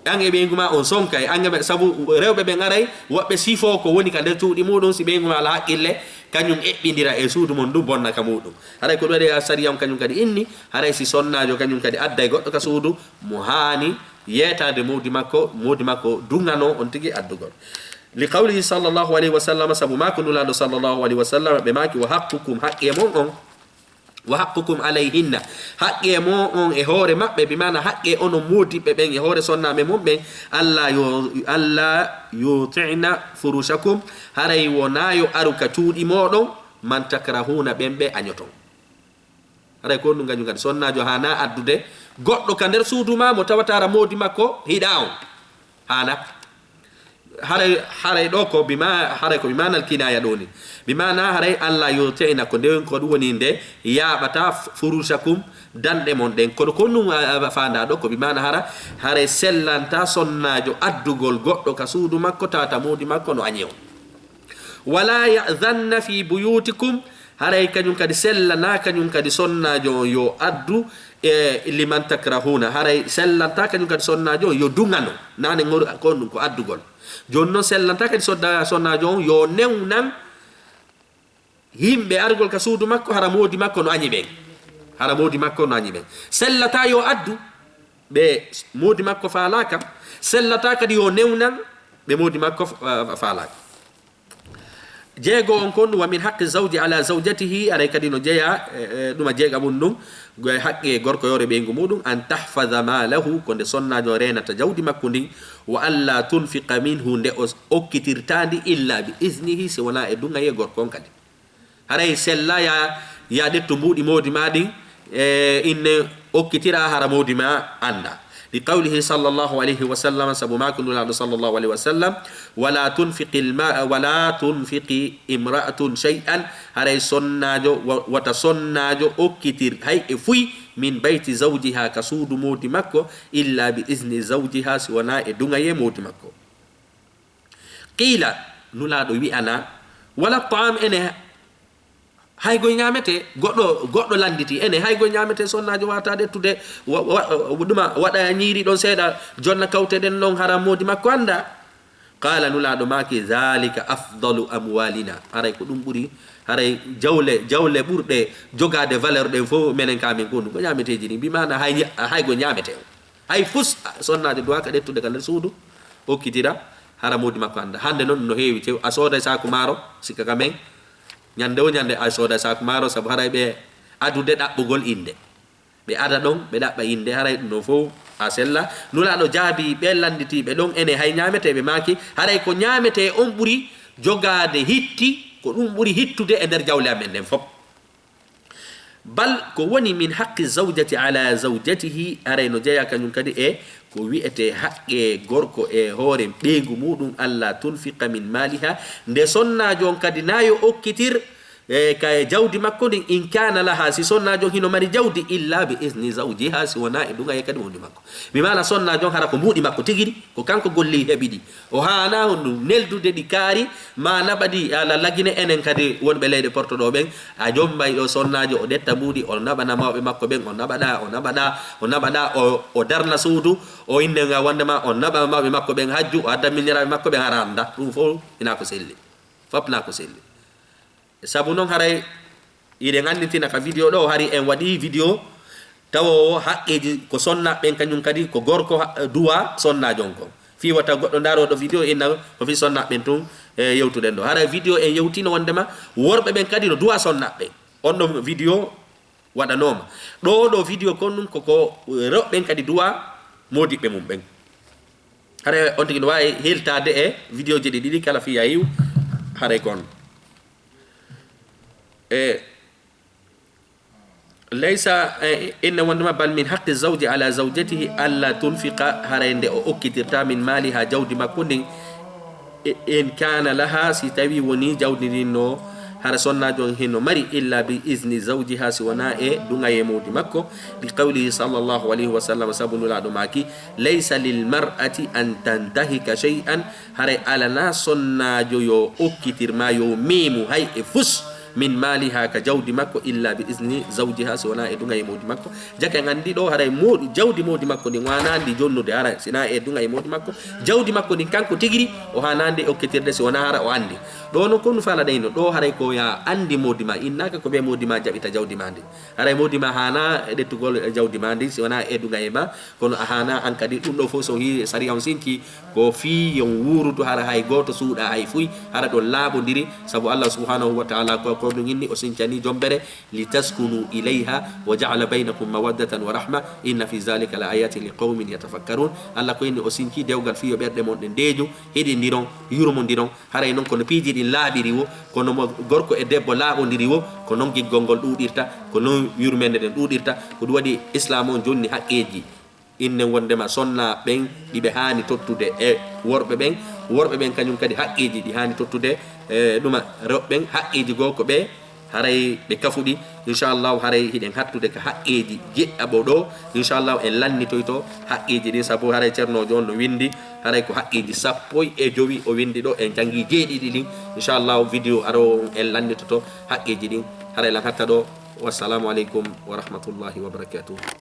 An e ɓeyngu ma on sonkay, an e ɓe, sabu rewɓe ɓen aray, woɓɓe sifo ko woni ka nder cuuɗi muɗum, si ɓeyngu ma ala haqqille, kañum eɓɓindira e suudu mon ndu bonna ka muɗum. Haray ko ɗum waɗi sariya on kañum kadi inni, haray si sonnaajo kañum kadi adday goɗɗo ka suudu, mo haani yeetaade moodi makko, moodi makko duŋano on tigi addugol. Li qawlihi sallallahu alayhi wa sallam, sabu maako Nulaaɗo sallallahu alayhi wa sallam, ɓe maaki, wa haqqukum, haqqe mon on, wa haqqukum alayhinna, haqqe mon on e hoore maɓɓe, bi maana haqqe onon moodiɓɓe ɓen e hoore sonnaaɓe mon ɓen, alla yo, alla yuti'na furushakum, haray wonaa yo aru ka cuuɗi mooɗon, man takrahuna, ɓen ɓe añoton. Haray ko ɗum kañum kadi sonnaajo haana addude goɗɗo ka nder suudu ma mo tawata hara moodi makko hiɗa on. Haana. Haray, haray ɗo ko bi ma-, haray ko bi maanal kinaya ɗo ni. Bi maana haray alla yuti'na ko nde, ko ɗum woni nde yaaɓata f-, furushakum danɗe mon ɗen. Kono ko ɗum a, a, faanda ɗo ko bi maana hara, haray sellanta sonnaajo addugol goɗɗo ka suudu makko tawata moodi makko no añi on. Wala ya'zanna fi buyutikum, haray kañum kadi sellana kañum kadi sonnaajo on yo addu, e liman takrahuna, haray sellanta kañum kadi sonnaajo on yo duŋano, nane ŋor-, ko on ɗum ko addugol. Jooni noon sellanta kadi sodda-, sonnaajo on yo newnan yimɓe argol ka suudu makko, hara moodi makko no añi ɓen. Hara moodi makko no añi ɓen. Sellata yo addu ɓe moodi makko faalaaka, sellata kadi yo newnan ɓe moodi makko fa-, fa-, faalaaka. Jeego on kon, wa min haqqi zawji ala zawjatihi, aray kadi no jeyaa, e, e, ɗuma jeegaɓun ɗum, go-, haqqe gorko yoore ɓeyngu muɗum, an tahfaza malahu, ko nde sonnaajo reenata jawdi makko ndin, wa alla tunfiqa minhu, nde o okkitirtaandi, illa bi iznihi, si wonaa e duŋayee gorko on kadi. Haray sella ya, ya ƴettu mbuuɗi moodi ma ɗin, e, inne okkitira hara moodi ma annda. Li qawlihi sallallahu alayhi wa sallam, sabu maako Nulaaɗo sallallahu alayhi wa sallam, wala tunfiqi alma-, wala tunfiqi imra'atun shay'an, haray sonnaajo, wa-, wata sonnaajo okkitir hay e fuy min bayti zawjiha, ka suudu moodi makko, illa bi izni zawjiha, si wonaa e duŋayee moodi makko. Qiila, Nulaaɗo wi'ana, wala ta'am, ene haygoy ñaametee? Goɗɗo, goɗɗo lannditi, ene haygoy ñaametee sonnaajo waata ƴettude, wa-, wa-, wa-, ɗuma waɗa ñiiri ɗon seeɗa, jonna kawteɗen ɗon hara moodi makko annda? Qaala, Nulaaɗo maaki, zaalika afdalu amwaalina. Haray ko ɗum ɓuri, haray jawle, jawle ɓurɗe jogaade valeur ɗen fof, menen ka min ko ɗum. Ko ñaameteeji ɗin, bi maana hay ña-, haygoy ñaametee. Hay fus, sonnaajo duwaa ka ƴettude ka nder suudu, okkitira, hara moodi makko annda. Hannde noon no heewi tew, a sooday saaku maaro, sikka ka men, ñande o ñande a sooday saaku maaro, sabu haray ɓe adude ɗaɓɓugol innde. Ɓe ada ɗon, ɓe ɗaɓɓa innde, haray ɗum ɗon fof a sella. Nulaaɗo jaabi ɓe lannditiiɓe ɗon, ene hay ñaametee? Ɓe maaki, haray ko ñaametee on ɓuri jogaade hitti, ko ɗum ɓuri hittude e nder jawle amen ɗen fof. Bal ko woni min haqqi zawjati ala zawjatihi, aray no jeyaa kañum kadi e ko wi'etee haqqe gorko e hoore ɓeyngu muɗum, alla tunfiqa min maaliha, nde sonnaajo on kadi na yo okkitir, e, ka e jawdi makko ndin, in kaana laha, si sonnaajo on hino mari jawdi, illa bi izni zawjiha, si wonaa e duŋayee kadi moodi makko. Mi maana sonnaajo on hara ko mbuuɗi makko tigi ɗi, ko kanko golli heɓi ɗi. O haanaa honɗum neldude ɗi kaari, ma naɓa ɗi, ala lagine enen kadi wonɓe leyɗe Porto ɗo ɓen. A jommbay ɗo sonnaajo, o ƴetta mbuuɗi, o naɓana mawɓe makko ɓen, o naɓaɗa, o naɓaɗa, o naɓaɗa, o, o darna suudu, o inne nga wondema o naɓa mawɓe makko ɓen hajju, o adda miñiraaɓe makko ɓen hara annda. Ɗum fof hinaa ko selli. Fop naa ko selli. Sabu noon haray hiɗen annditina ka video ɗo, hari en waɗi video tawowo haqqeeji ko sonnaaɓe ɓen, kañum kadi ko gorko ha-, duwa sonnaajo on kon. Fii wata goɗɗo ndaaro ɗo video inna ko fii sonnaaɓe ɓen tun, e, yewtuɗen ɗo. Haray video en yewtino wondema worɓe ɓen kadi no duwa sonnaaɓe ɓen. On ɗon video waɗanooma. Ɗo ɗo video kon ɗum ko, ko rewɓe ɓen kadi duwa moodiɓɓe mum ɓen. Haray on tigi no waawi heltaade e video ji ɗi ɗiɗi kala fii yahiw haray kon. E, Laysa, eh, inna wondema bal min haqqi zawji ala zawjatihi alla tunfiqa, haray nde o okkitirta min maaliha jawdi makko ndin, e, in kana laha, si tawi woni jawdi ndin no hara sonnaajo on hino mari, illa bi izni zawjiha, si wona e duŋayee moodi makko, li qawlihi sallallahu alayhi wa sallam, sabu Nulaaɗo maaki, laysa lil mar'ati an tantahika shay'an, haray alana sonnaajo yo okkitir ma yo meemu hay e fus, min maaliha ka jawdi makko, illa bi izni zawjiha, si wona e duŋayee moodi makko. Jaka en anndi ɗo haray moodi, jawdi moodi makko ndin o hanandi jonnude hara sina e duŋayee moodi makko. Jawdi makko ndin kanko tigiri o hanandi okkitirde si wona hara o anndi. Ɗo non ko nu fala ɗayno, ɗo haray ko ya anndi moodi ma, innaka ko ɓe moodi ma jaɓita jawdi ma ndin. Haray moodi ma hana e ɗettugol e jawdi ma ndin si wona e duŋayee ma. Kono a hana an kadi, ɗum ɗo fof so hi sariya on sinci, ko fii yon wuurudu hara hay gooto suuɗa hay fuy, hara ɗon laaɓondiri, sabu Allah subhanahu wa ta'ala ko, ko ɗum inni o sincani jombere, litaskunu ilayha wa ja'ala baynakum mawaddatan wa rahma, inna fi zalika la ayatin li qawmin yatafakkarun. Allah ko inni o sinci dewgal fii yo ɓerɗe mon ɗen deeju, hiɗindiron, yurmondiron. Haray non kono piiji ɗin laaɓiri wo, kono mo gorko e debbo laaɓondiri wo, ko non giggol ngol ɗuuɗirta, ko non yurmende nden ɗuuɗirta. Ko ɗum waɗi Islam on jonni haqqeeji. Innen wondema sonnaaɓe ɓen ɗi ɓe haani tottude e worɓe ɓen, worɓe ɓen kañum kadi haqqeeji ɗi haani tottude e ɗuma rewɓe ɓen, haqqeeji goo ko ɓe haray ɓe kafuɗi. Inchallahu haray hiɗen hattude ka haqqeeji jeɗɗaɓo ɗo. Inchallahu en lannitoyto haqqeeji ɗin, sabu haray ceernoojo on no winndi, haray ko haqqeeji sappo e jowi o winndi ɗo, en janngi jeeɗiɗi ɗin. Inchallahu vidéo arowo on en lannitoto haqqeeji ɗin. Haray lan hatta ɗo. Wassalamu aleykum wa rahmatullahi wa barakatuh.